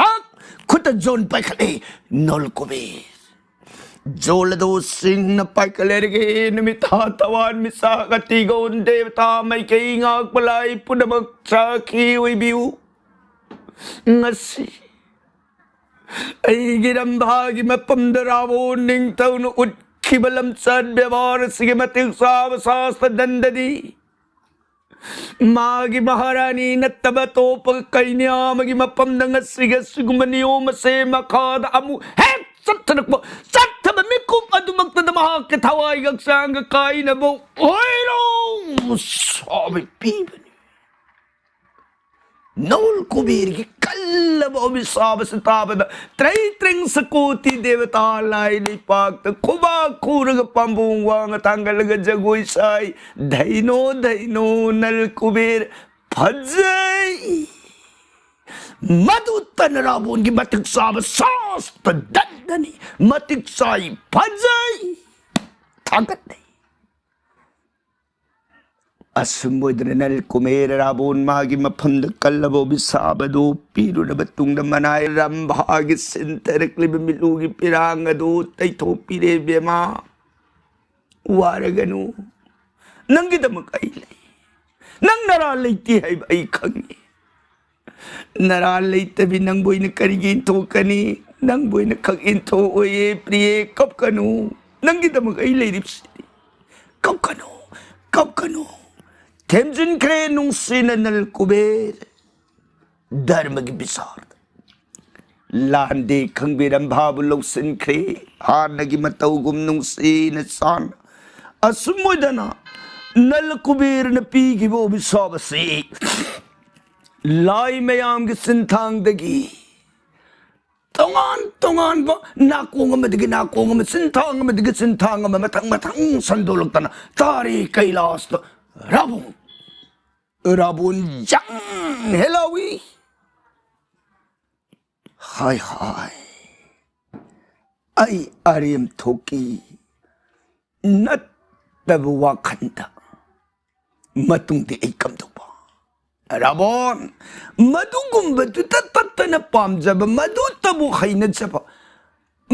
ꯇꯥꯛ! ꯈꯨꯠꯇ ꯖꯣꯟ ꯄꯥꯏꯈꯠꯂꯦ ꯅꯣꯜ ꯀꯨꯕꯦꯔ꯫ ꯖꯣꯜ ꯑꯗꯨ ꯁꯤꯡꯅ ꯄꯥꯏꯈꯠꯂꯦ꯫ ꯅꯨꯃꯤꯠ ꯊꯥ ꯊꯋꯥꯟ ꯃꯤꯆꯥꯛ ꯑꯇꯤꯒꯣꯟ ꯗꯦꯕꯇꯥ ꯃꯥꯏꯀꯩ ꯉꯥꯛꯄ ꯂꯥꯏ ꯄꯨꯝꯅꯃꯛ ꯁꯥꯈꯤ ꯑꯣꯏꯕꯤꯌꯨ꯫ ꯉꯁꯤ ꯑꯩꯒꯤ ꯔꯝꯚꯥꯒꯤ ꯃꯐꯝꯗ ꯔꯥꯕꯣꯟ ꯅꯤꯡꯊꯧꯅ ꯎꯠꯈꯤꯕ ꯂꯝꯆꯠ ꯕꯦꯕꯥꯔ ꯑꯁꯤꯒꯤ ꯃꯇꯤꯛ ꯆꯥꯕ ꯁꯥꯁꯇ ꯗꯟꯗꯅꯤ꯫ ꯃꯥꯒꯤ ꯃꯍꯥꯔꯥꯅꯤ ꯅꯠꯇꯕ ꯑꯇꯣꯞꯄ ꯀꯩꯅ꯭ꯌꯥ ꯑꯃꯒꯤ ꯃꯐꯝꯗ ꯉꯁꯤꯒꯤ ꯑꯁꯤꯒꯨꯝꯕ ꯅꯤꯌꯣꯝ ꯑꯁꯦ ꯃꯈꯥꯗ ꯑꯃꯨꯛ ꯍꯦꯛ ꯆꯠꯊꯔꯛꯄ, ꯆꯠꯊꯕ ꯃꯤꯀꯨꯞ ꯑꯗꯨꯃꯛꯇꯗ ꯃꯍꯥꯛꯀꯤ ꯊꯋꯥꯏ ꯍꯛꯆꯥꯡꯒ ꯀꯥꯏꯅꯕ ꯑꯣꯏꯔꯣ ꯁꯥꯕ ꯄꯤꯕꯅꯤ꯫ ꯅꯧꯜ ꯀꯨꯕꯦꯔꯒꯤ ꯀꯜꯂꯕ ꯑꯕꯤꯁꯥꯕꯁꯤ ꯇꯥꯕꯗ ꯇ꯭ꯔꯩ ꯇ꯭ꯔꯦꯡ ꯁꯀꯣꯇꯤ ꯗꯦꯕꯇꯥ ꯂꯥꯏ ꯂꯩꯄꯥꯛꯇ ꯈꯨꯕꯥꯛ ꯈꯨꯔꯒ ꯄꯥꯝꯕꯣꯝ ꯋꯥꯡꯅ ꯊꯥꯡꯒꯠꯂꯒ ꯖꯒꯣꯏ ꯁꯥꯏ꯫ ꯙꯩꯅꯣ ꯙꯩꯅꯣ ꯅꯜ ꯀꯨꯕꯦꯔ ꯐꯖꯩ꯫ ꯃꯗꯨꯇꯅ ꯔꯥꯕꯣꯟꯒꯤ ꯃꯇꯤꯛ ꯆꯥꯕ ꯁꯥꯁꯇ ꯗꯟꯗꯅꯤ꯫ ꯃꯇꯤꯛ ꯆꯥꯏ, ꯐꯖꯩ, ꯊꯥꯒꯠꯅꯩ꯫ ꯑꯁꯨꯝ ꯑꯣꯏꯗꯅ ꯅꯜ ꯀꯨꯃꯦꯔ ꯔꯥꯕꯣꯟ ꯃꯥꯒꯤ ꯃꯐꯝꯗ ꯀꯜꯂꯕ ꯑꯕꯤꯁꯥꯕꯗꯨ ꯄꯤꯔꯨꯔꯕ ꯇꯨꯡꯗ ꯃꯅꯥꯏ ꯔꯝꯚꯥꯒꯤ ꯁꯤꯟꯊꯔꯛꯂꯤꯕ ꯃꯤꯠꯂꯨꯒꯤ ꯄꯤꯔꯥꯡ ꯑꯗꯨ ꯇꯩꯊꯣꯛꯄꯤꯔꯦ ꯏꯕꯦꯝꯃ꯫ ꯋꯥꯔꯒꯅꯨ, ꯅꯪꯒꯤꯗꯃꯛ ꯑꯩ ꯂꯩ꯫ ꯅꯪ ꯅꯔꯥ ꯂꯩꯇꯦ ꯍꯥꯏꯕ ꯑꯩ ꯈꯪꯉꯤ꯫ ꯅꯔꯥ ꯂꯩꯇꯕꯤ ꯅꯪꯕꯨ ꯑꯩꯅ ꯀꯔꯤꯒꯤ ꯏꯟꯊꯣꯛꯀꯅꯤ? ꯅꯪꯕꯨ ꯑꯩꯅ ꯈꯛ ꯏꯟꯊꯣꯛꯑꯣꯏꯌꯦ ꯄ꯭ꯔꯤꯌꯦ, ꯀꯞꯀꯅꯨ꯫ ꯅꯪꯒꯤꯗꯃꯛ ꯑꯩ ꯂꯩꯔꯤꯕꯁꯤꯗꯤ꯫ ꯀꯞꯀꯅꯨ, ꯀꯞꯀꯅꯨ꯫ ꯊꯦꯝꯖꯤꯟꯈ꯭ꯔꯦ ꯅꯨꯡꯁꯤꯅ ꯅꯜ ꯀꯨꯕꯦꯔ ꯙꯔꯃꯒꯤ ꯕꯤꯆꯥꯔꯗ꯫ ꯂꯥꯟꯗꯦ ꯈꯪꯕꯤꯔꯝ ꯚꯥꯕꯨ ꯂꯧꯁꯤꯟꯈ꯭ꯔꯦ꯫ ꯍꯥꯟꯅꯒꯤ ꯃꯇꯧꯒꯨꯝ ꯅꯨꯡꯁꯤꯅ ꯆꯥꯟꯅ ꯑꯁꯨꯝ ꯑꯣꯏꯗꯅ ꯅꯜ ꯀꯨꯕꯦꯔꯅ ꯄꯤꯈꯤꯕ ꯑꯕꯤꯁꯥꯞ ꯑꯁꯤ ꯂꯥꯏ ꯃꯌꯥꯝꯒꯤ ꯆꯤꯟꯊꯥꯡꯗꯒꯤ ꯇꯣꯉꯥꯟ ꯇꯣꯉꯥꯟꯕ ꯅꯥꯀꯣꯡ ꯑꯃꯗꯒꯤ ꯅꯥꯀꯣꯡ ꯑꯃ, ꯆꯤꯟꯊꯥꯡ ꯑꯃꯗꯒꯤ ꯆꯤꯟꯊꯥꯡ ꯑꯃ ꯃꯊꯪ ꯃꯊꯪ ꯁꯟꯗꯣꯛꯂꯛꯇꯅ ꯇꯥꯔꯤ ꯀꯩꯂꯥꯁꯇ ꯔꯥꯕꯣꯟ, ꯔꯥꯕꯣꯟ ꯌꯪ ꯍꯦꯂꯥꯎꯏ꯫ ꯍꯥꯏ ꯍꯥꯏ, ꯑꯩ ꯑꯔꯦꯝ ꯊꯣꯛꯀꯤ ꯅꯠꯇꯕ ꯋꯥꯈꯟꯗ ꯃꯇꯨꯡꯗꯤ ꯑꯩ ꯀꯝꯗꯧꯕ? ꯔꯥꯕꯣꯟ, ꯃꯗꯨꯒꯨꯝꯕꯗꯨꯗ ꯇꯠꯇꯅ ꯄꯥꯝꯖꯕ, ꯃꯗꯨꯇꯕꯨ ꯍꯩꯅꯖꯕ,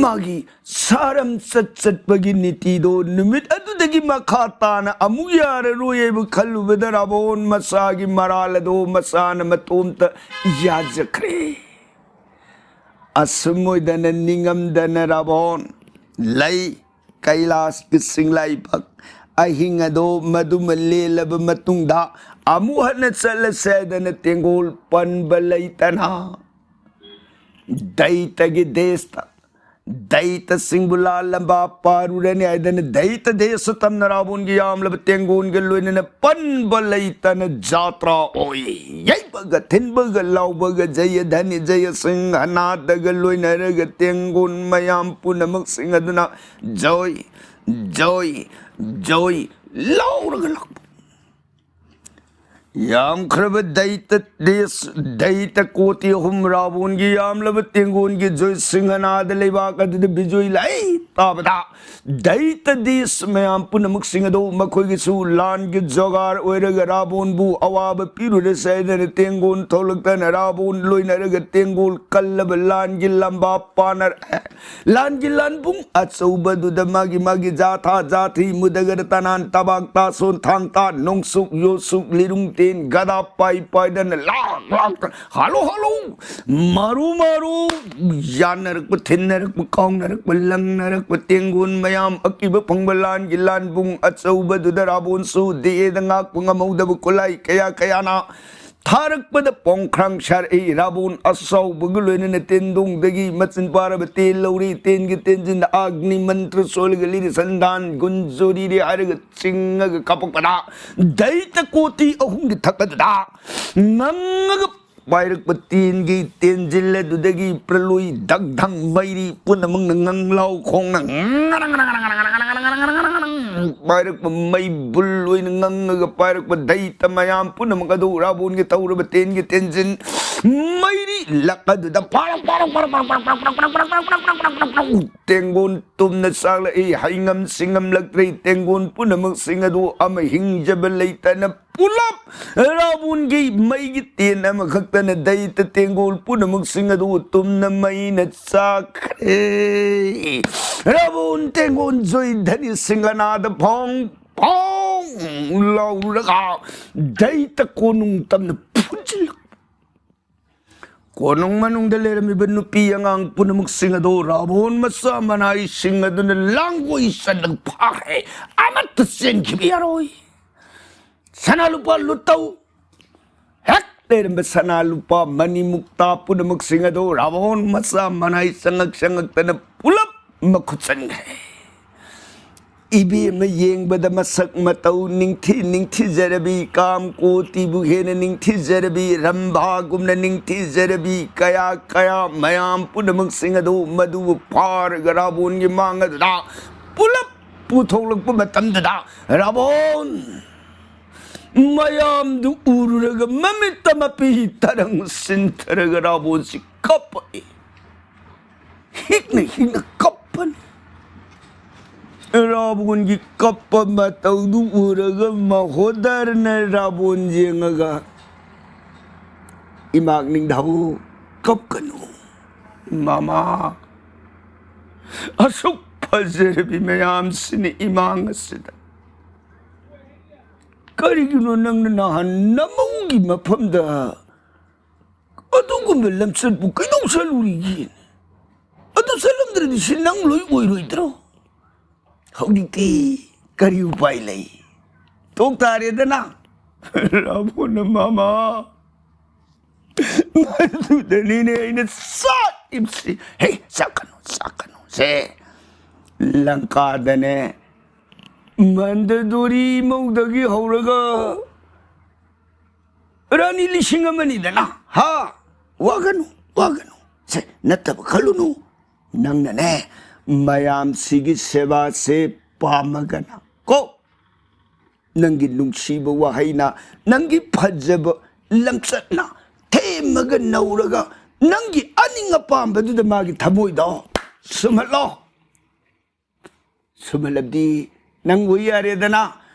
ꯃꯥꯒꯤ ꯁꯥꯔꯝ ꯆꯠ ꯆꯠꯄꯒꯤ ꯅꯤꯇꯤꯗꯣ ꯅꯨꯃꯤꯠ ꯑꯗꯨꯗꯒꯤ ꯃꯈꯥ ꯇꯥꯅ ꯑꯃꯨꯛ ꯌꯥꯔꯔꯣꯏ ꯍꯥꯏꯕ ꯈꯜꯂꯨꯕꯗ ꯔꯥꯕꯣꯟ ꯃꯁꯥꯒꯤ ꯃꯔꯥꯜ ꯑꯗꯣ ꯃꯁꯥꯅ ꯃꯇꯣꯝꯇ ꯌꯥꯖꯈ꯭ꯔꯦ꯫ ꯑꯁꯨꯝ ꯑꯣꯏꯗꯅ ꯅꯤꯡꯉꯝꯗꯅ ꯔꯥꯕꯣꯟ ꯂꯩ꯫ ꯀꯩꯂꯥꯁꯀꯤ ꯆꯤꯡꯂꯥꯏꯕꯛ ꯑꯍꯤꯡ ꯑꯗꯣ ꯃꯗꯨꯃ ꯂꯦꯜꯂꯕ ꯃꯇꯨꯡꯗ ꯑꯃꯨꯛ ꯍꯟꯅ ꯆꯠꯂꯁꯦ ꯍꯥꯏꯗꯅ ꯇꯦꯡꯒꯣꯜ ꯄꯟꯕ ꯂꯩꯇꯅ ꯗꯩꯇꯒꯤ ꯗꯦꯁꯇ ꯗꯩꯇꯁꯤꯡꯕꯨ ꯂꯥꯜꯂꯝꯕ ꯄꯥꯔꯨꯔꯅꯤ ꯍꯥꯏꯗꯅ ꯗꯩꯇ ꯗꯦꯁ ꯇꯝꯅ ꯔꯥꯕꯣꯟꯒꯤ ꯌꯥꯝꯂꯕ ꯇꯦꯡꯒꯣꯟꯒ ꯂꯣꯏꯅꯅ ꯄꯟꯕ ꯂꯩꯇꯅ ꯖꯥꯇ꯭ꯔꯥ ꯑꯣꯏ꯫ ꯌꯩꯕꯒ ꯊꯤꯟꯕꯒ ꯂꯥꯎꯕꯒ ꯖꯌ ꯙꯅꯤ ꯖꯌ ꯁꯤꯡꯍ ꯅꯥꯗꯒ ꯂꯣꯏꯅꯔꯒ ꯇꯦꯡꯒꯣꯟ ꯃꯌꯥꯝ ꯄꯨꯝꯅꯃꯛꯁꯤꯡ ꯑꯗꯨꯅ ꯖꯣꯏ ꯖꯣꯏ ꯖꯣꯏ ꯂꯥꯎꯔꯒ ꯂꯥꯛꯄ꯫ ꯌꯥꯝꯈ꯭ꯔꯕ ꯗꯩꯇ ꯗꯦꯁ, ꯗꯩꯇ ꯀꯣꯇꯤ ꯑꯍꯨꯝ ꯔꯥꯕꯣꯟꯒꯤ ꯌꯥꯝꯂꯕ ꯇꯦꯡꯒꯣꯟꯒꯤ ꯖꯣꯏ ꯁꯤꯡꯍꯅꯥꯗ ꯂꯩꯕꯥꯛ ꯑꯗꯨꯗ ꯕꯤꯖꯣꯏ ꯂꯩ ꯇꯥꯕꯗ, ꯗꯩꯇ ꯗꯦꯁ ꯃꯌꯥꯝ ꯄꯨꯝꯅꯃꯛꯁꯤꯡ ꯑꯗꯨ ꯃꯈꯣꯏꯒꯤꯁꯨ ꯂꯥꯟꯒꯤ ꯖꯣꯒꯥꯔ ꯑꯣꯏꯔꯒ ꯔꯥꯕꯣꯟꯕꯨ ꯑꯋꯥꯕ ꯄꯤꯔꯨꯔꯁꯦ ꯍꯥꯏꯗꯅ ꯇꯦꯡꯒꯣꯟ ꯊꯣꯛꯂꯛꯇꯅ ꯔꯥꯕꯣꯟ ꯂꯣꯏꯅꯔꯒ ꯇꯦꯡꯒꯣꯜ ꯀꯜꯂꯕ ꯂꯥꯟꯒꯤ ꯂꯝꯕꯥ ꯄꯥꯅꯔꯦ꯫ ꯂꯥꯟꯒꯤ ꯂꯥꯟꯕꯨꯡ ꯑꯆꯧꯕꯗꯨꯗ ꯃꯥꯒꯤ ꯃꯥꯒꯤ ꯖꯥꯊꯥ ꯖꯥꯊꯤ ꯃꯨꯗꯒꯔ ꯇꯅꯥꯟ ꯇꯕꯥꯛ ꯇꯥꯁꯣꯟ ꯊꯥꯡ ꯇꯥ ꯅꯣꯡꯁꯨꯛ ꯌꯣꯁꯨꯛ ꯂꯤꯔꯨꯡ ꯇꯦꯟ ꯒꯗꯥ ꯄꯥꯏ ꯄꯥꯏꯗꯅ ꯂꯥꯛ ꯂꯥꯛꯇ ꯍꯜꯂꯣ ꯍꯜꯂꯣ ꯃꯥꯔꯨ ꯃꯥꯔꯨ ꯌꯥꯅꯔꯛꯄ ꯊꯤꯟꯅꯔꯛꯄ ꯀꯥꯎꯅꯔꯛꯄ ꯂꯪꯅꯔꯛꯄ ꯇꯦꯡꯒꯣꯟ ꯃꯌꯥꯝ ꯑꯀꯤꯕ ꯐꯪꯕ ꯂꯥꯟꯒꯤ ꯂꯥꯟꯕꯨꯡ ꯑꯆꯧꯕꯗꯨꯗ ꯔꯥꯕꯣꯟꯁꯨ ꯗꯦꯗ ꯉꯥꯛꯄ ꯉꯝꯍꯧꯗꯕ ꯈꯨꯠꯂꯥꯏ ꯀꯌꯥ ꯀꯌꯥꯅ ꯊꯥꯔꯛꯄꯗ ꯄꯣꯡꯈ꯭ꯔꯥꯡ ꯁꯥꯔꯛꯏ꯫ ꯔꯥꯕꯣꯟ ꯑꯁꯥꯎꯕꯒ ꯂꯣꯏꯅꯅ ꯇꯦꯟꯗꯣꯡꯗꯒꯤ ꯃꯆꯤꯟ ꯄꯥꯔꯕ ꯇꯦꯟ ꯂꯧꯔꯤ꯫ ꯇꯦꯟꯒꯤ ꯇꯦꯟꯖꯤꯟꯗ ꯑꯒꯅꯤ ꯃꯟꯇ꯭ꯔ ꯁꯣꯜꯂꯒ ꯂꯤꯔꯤ ꯁꯟꯗꯥꯟ ꯒꯨꯟꯖꯨꯔꯤꯔꯤ ꯍꯥꯏꯔꯒ ꯆꯤꯡꯉꯒ ꯀꯥꯞꯄꯛꯄꯗ ꯗꯩꯇ ꯀꯣꯇꯤ ꯑꯍꯨꯝꯒꯤ ꯊꯛ ꯑꯗꯨꯗ ꯉꯪꯉꯒ ꯄꯥꯏꯔꯛꯄ ꯇꯦꯟꯒꯤ ꯇꯦꯟꯖꯤꯜ ꯑꯗꯨꯗꯒꯤ ꯄ꯭ꯔꯂꯣꯏ ꯗꯛ ꯙꯪ ꯃꯩꯔꯤ ꯄꯨꯝꯅꯃꯛꯅ ꯉꯪꯂꯥꯎ ꯈꯣꯡꯅ ꯄꯥꯏꯔꯛꯄ ꯃꯩꯕꯨꯜ ꯑꯣꯏꯅ ꯉꯪꯉꯒ ꯄꯥꯏꯔꯛꯄ ꯗꯩꯇ ꯃꯌꯥꯝ ꯄꯨꯝꯅꯃꯛ ꯑꯗꯨ ꯔꯥꯕꯣꯟꯒꯤ ꯇꯧꯔꯕ ꯇꯦꯟꯒꯤ ꯇꯦꯟꯖꯤꯟ ꯃꯩꯔꯤ ꯂꯛ ꯑꯗꯨꯗ ꯄꯥꯔꯛ ꯄꯥꯔꯛ ꯄꯥꯔꯛ ꯄꯥꯔꯛ ꯇꯦꯡꯒꯣꯟ ꯇꯨꯝꯅ ꯆꯥꯛꯂꯛꯏ꯫ ꯍꯩꯉꯝ ꯁꯤꯡꯉꯝꯂꯛꯇ꯭ꯔꯦ꯫ ꯇꯦꯡꯒꯣꯟ ꯄꯨꯝꯅꯃꯛꯁꯤꯡ ꯑꯗꯨ ꯑꯃ ꯍꯤꯡꯖꯕ ꯂꯩꯇꯅ ꯄꯨꯂꯞ ꯔꯥꯕꯣꯟꯒꯤ ꯃꯩꯒꯤ ꯇꯦꯟ ꯑꯃꯈꯛꯇꯅ ꯗꯩꯇ ꯇꯦꯡꯒꯣꯜ ꯄꯨꯝꯅꯃꯛꯁꯤꯡ ꯑꯗꯨ ꯇꯨꯝꯅ ꯃꯩꯅ ꯆꯥꯈ꯭ꯔꯦ꯫ ꯔꯥꯕꯣꯟ ꯇꯦꯡꯒꯣꯟ ꯖꯣꯏ ꯙꯅꯤ ꯁꯤꯡꯍꯅꯥꯗ ꯐꯣꯡ ꯐꯣꯡ ꯂꯥꯎꯔꯒ ꯗꯩꯇ ꯀꯣꯅꯨꯡ ꯇꯝꯅ ꯐꯨꯖꯤꯜꯂꯛ ꯀꯣꯅꯨꯡ ꯃꯅꯨꯡꯗ ꯂꯩꯔꯝꯃꯤꯕ ꯅꯨꯄꯤ ꯑꯉꯥꯡ ꯄꯨꯝꯅꯃꯛꯁꯤꯡ ꯑꯗꯨ ꯔꯥꯕꯣꯟ ꯃꯆꯥ ꯃꯅꯥꯏꯁꯤꯡ ꯑꯗꯨꯅ ꯂꯥꯡꯒꯣꯏ ꯆꯠꯂꯒ ꯐꯥꯈ꯭ꯔꯦ꯫ ꯑꯃꯠꯇ ꯆꯦꯟꯈꯤꯕ ꯌꯥꯔꯣꯏ꯫ ꯁꯅꯥ ꯂꯨꯄꯥ ꯂꯨꯠ ꯇꯧ꯫ ꯍꯦꯛ ꯂꯩꯔꯝꯕ ꯁꯅꯥ ꯂꯨꯄꯥ ꯃꯅꯤ ꯃꯨꯛꯇꯥ ꯄꯨꯝꯅꯃꯛꯁꯤꯡ ꯑꯗꯨ ꯔꯥꯕꯣꯟ ꯃꯆꯥ ꯃꯅꯥꯏ ꯆꯪꯉꯛ ꯆꯪꯉꯛꯇꯅ ꯄꯨꯂꯞ ꯃꯈꯨꯠ ꯆꯟꯈ꯭ꯔꯦ꯫ ꯏꯕꯦꯝꯃ ꯌꯦꯡꯕꯗ ꯃꯁꯛ ꯃꯇꯧ ꯅꯤꯡꯊꯤ ꯅꯤꯡꯊꯤꯖꯔꯕꯤ, ꯀꯥꯝ ꯀꯣꯇꯤꯕꯨ ꯍꯦꯟꯅ ꯅꯤꯡꯊꯤꯖꯔꯕꯤ, ꯔꯝꯚꯥꯒꯨꯝꯅ ꯅꯤꯡꯊꯤꯖꯔꯕꯤ ꯀꯌꯥ ꯀꯌꯥ ꯃꯌꯥꯝ ꯄꯨꯝꯅꯃꯛꯁꯤꯡ ꯑꯗꯨ ꯃꯗꯨꯕꯨ ꯐꯥꯔꯒ ꯔꯥꯕꯣꯟꯒꯤ ꯃꯥꯡ ꯑꯗꯨꯗ ꯄꯨꯂꯞ ꯄꯨꯊꯣꯛꯂꯛꯄ ꯃꯇꯝꯗꯨꯗ ꯔꯥꯕꯣꯟ ꯃꯌꯥꯝꯗꯨ ꯎꯔꯨꯔꯒ ꯃꯃꯤꯠꯇ ꯃꯄꯤ ꯇꯔꯪ ꯁꯤꯟꯊꯔꯒ ꯔꯥꯕꯣꯟꯁꯤ ꯀꯞꯄꯛꯏ꯫ ꯍꯤꯛꯅ ꯍꯤꯛꯅ ꯀꯞꯄꯅꯤ꯫ ꯔꯥꯕꯣꯟꯒꯤ ꯀꯞꯄ ꯃꯇꯧꯗꯨ ꯎꯔꯒ ꯃꯍꯣꯗꯔꯅ ꯔꯥꯕꯣꯟ ꯌꯦꯡꯉꯒ, "ꯏꯃꯥꯛ ꯅꯤꯡꯊꯧ, ꯀꯞꯀꯅꯨ꯫ ꯃꯃꯥ, ꯑꯁꯨꯛ ꯐꯖꯔꯕꯤ ꯃꯌꯥꯝꯁꯤꯅ ꯏꯃꯥꯡ ꯑꯁꯤꯗ ꯀꯔꯤꯒꯤꯅꯣ ꯅꯪꯅ ꯅꯍꯥꯟ ꯅꯃꯧꯒꯤ ꯃꯐꯝꯗ ꯑꯗꯨꯒꯨꯝꯕ ꯂꯝꯆꯠꯄꯨ ꯀꯩꯗꯧ ꯆꯠꯂꯨꯔꯤꯒꯦ? ꯑꯗꯨ ꯆꯠꯂꯝꯗ꯭ꯔꯗꯤ ꯁꯤ ꯅꯪ ꯂꯣꯏ ꯑꯣꯏꯔꯣꯏꯗ꯭ꯔꯣ? ꯍꯧꯖꯤꯛꯇꯤ ꯀꯔꯤ ꯎꯄꯥꯏ ꯂꯩ? ꯇꯣꯛ ꯇꯥꯔꯦꯗꯅ꯫" ꯔꯥꯕꯣꯟꯅ, "ꯃꯃꯥ, ꯃꯗꯨꯗꯅꯤꯅꯦ ꯑꯩꯅ ꯆꯥꯛꯏꯕꯁꯤ꯫ ꯍꯦ, ꯆꯥꯛꯀꯅꯨ, ꯆꯥꯛꯀꯅꯨ꯫ ꯁꯦ, ꯂꯪꯀꯥꯗꯅꯦ, ꯃꯟꯗꯗꯣꯔꯤ ꯏꯃꯧꯗꯒꯤ ꯍꯧꯔꯒ ꯔꯥꯅꯤ ꯂꯤꯁꯤꯡ ꯑꯃꯅꯤꯗꯅ, ꯍꯥ? ꯋꯥꯒꯅꯨ, ꯋꯥꯒꯅꯨ꯫ ꯁꯦ, ꯅꯠꯇꯕ ꯈꯜꯂꯨꯅꯨ꯫ ꯅꯪꯅꯅꯦ, ꯃꯌꯥꯝꯁꯤꯒꯤ ꯁꯦꯕꯥꯁꯦ ꯄꯥꯝꯃꯒꯅ ꯀꯣ, ꯅꯪꯒꯤ ꯅꯨꯡꯁꯤꯕ ꯋꯥꯍꯩꯅ, ꯅꯪꯒꯤ ꯐꯖꯕ ꯂꯝꯆꯠꯅ ꯊꯦꯝꯃꯒ ꯅꯧꯔꯒ ꯅꯪꯒꯤ ꯑꯅꯤꯡ ꯑꯄꯥꯝꯕꯗꯨꯗ ꯃꯥꯒꯤ ꯊꯃꯣꯏꯗꯣ ꯁꯨꯝꯍꯠꯂꯣ꯫ ꯁꯨꯝꯍꯜꯂꯕꯗꯤ ꯅꯪ ꯑꯣꯏ ꯌꯥꯔꯦꯗꯅ꯫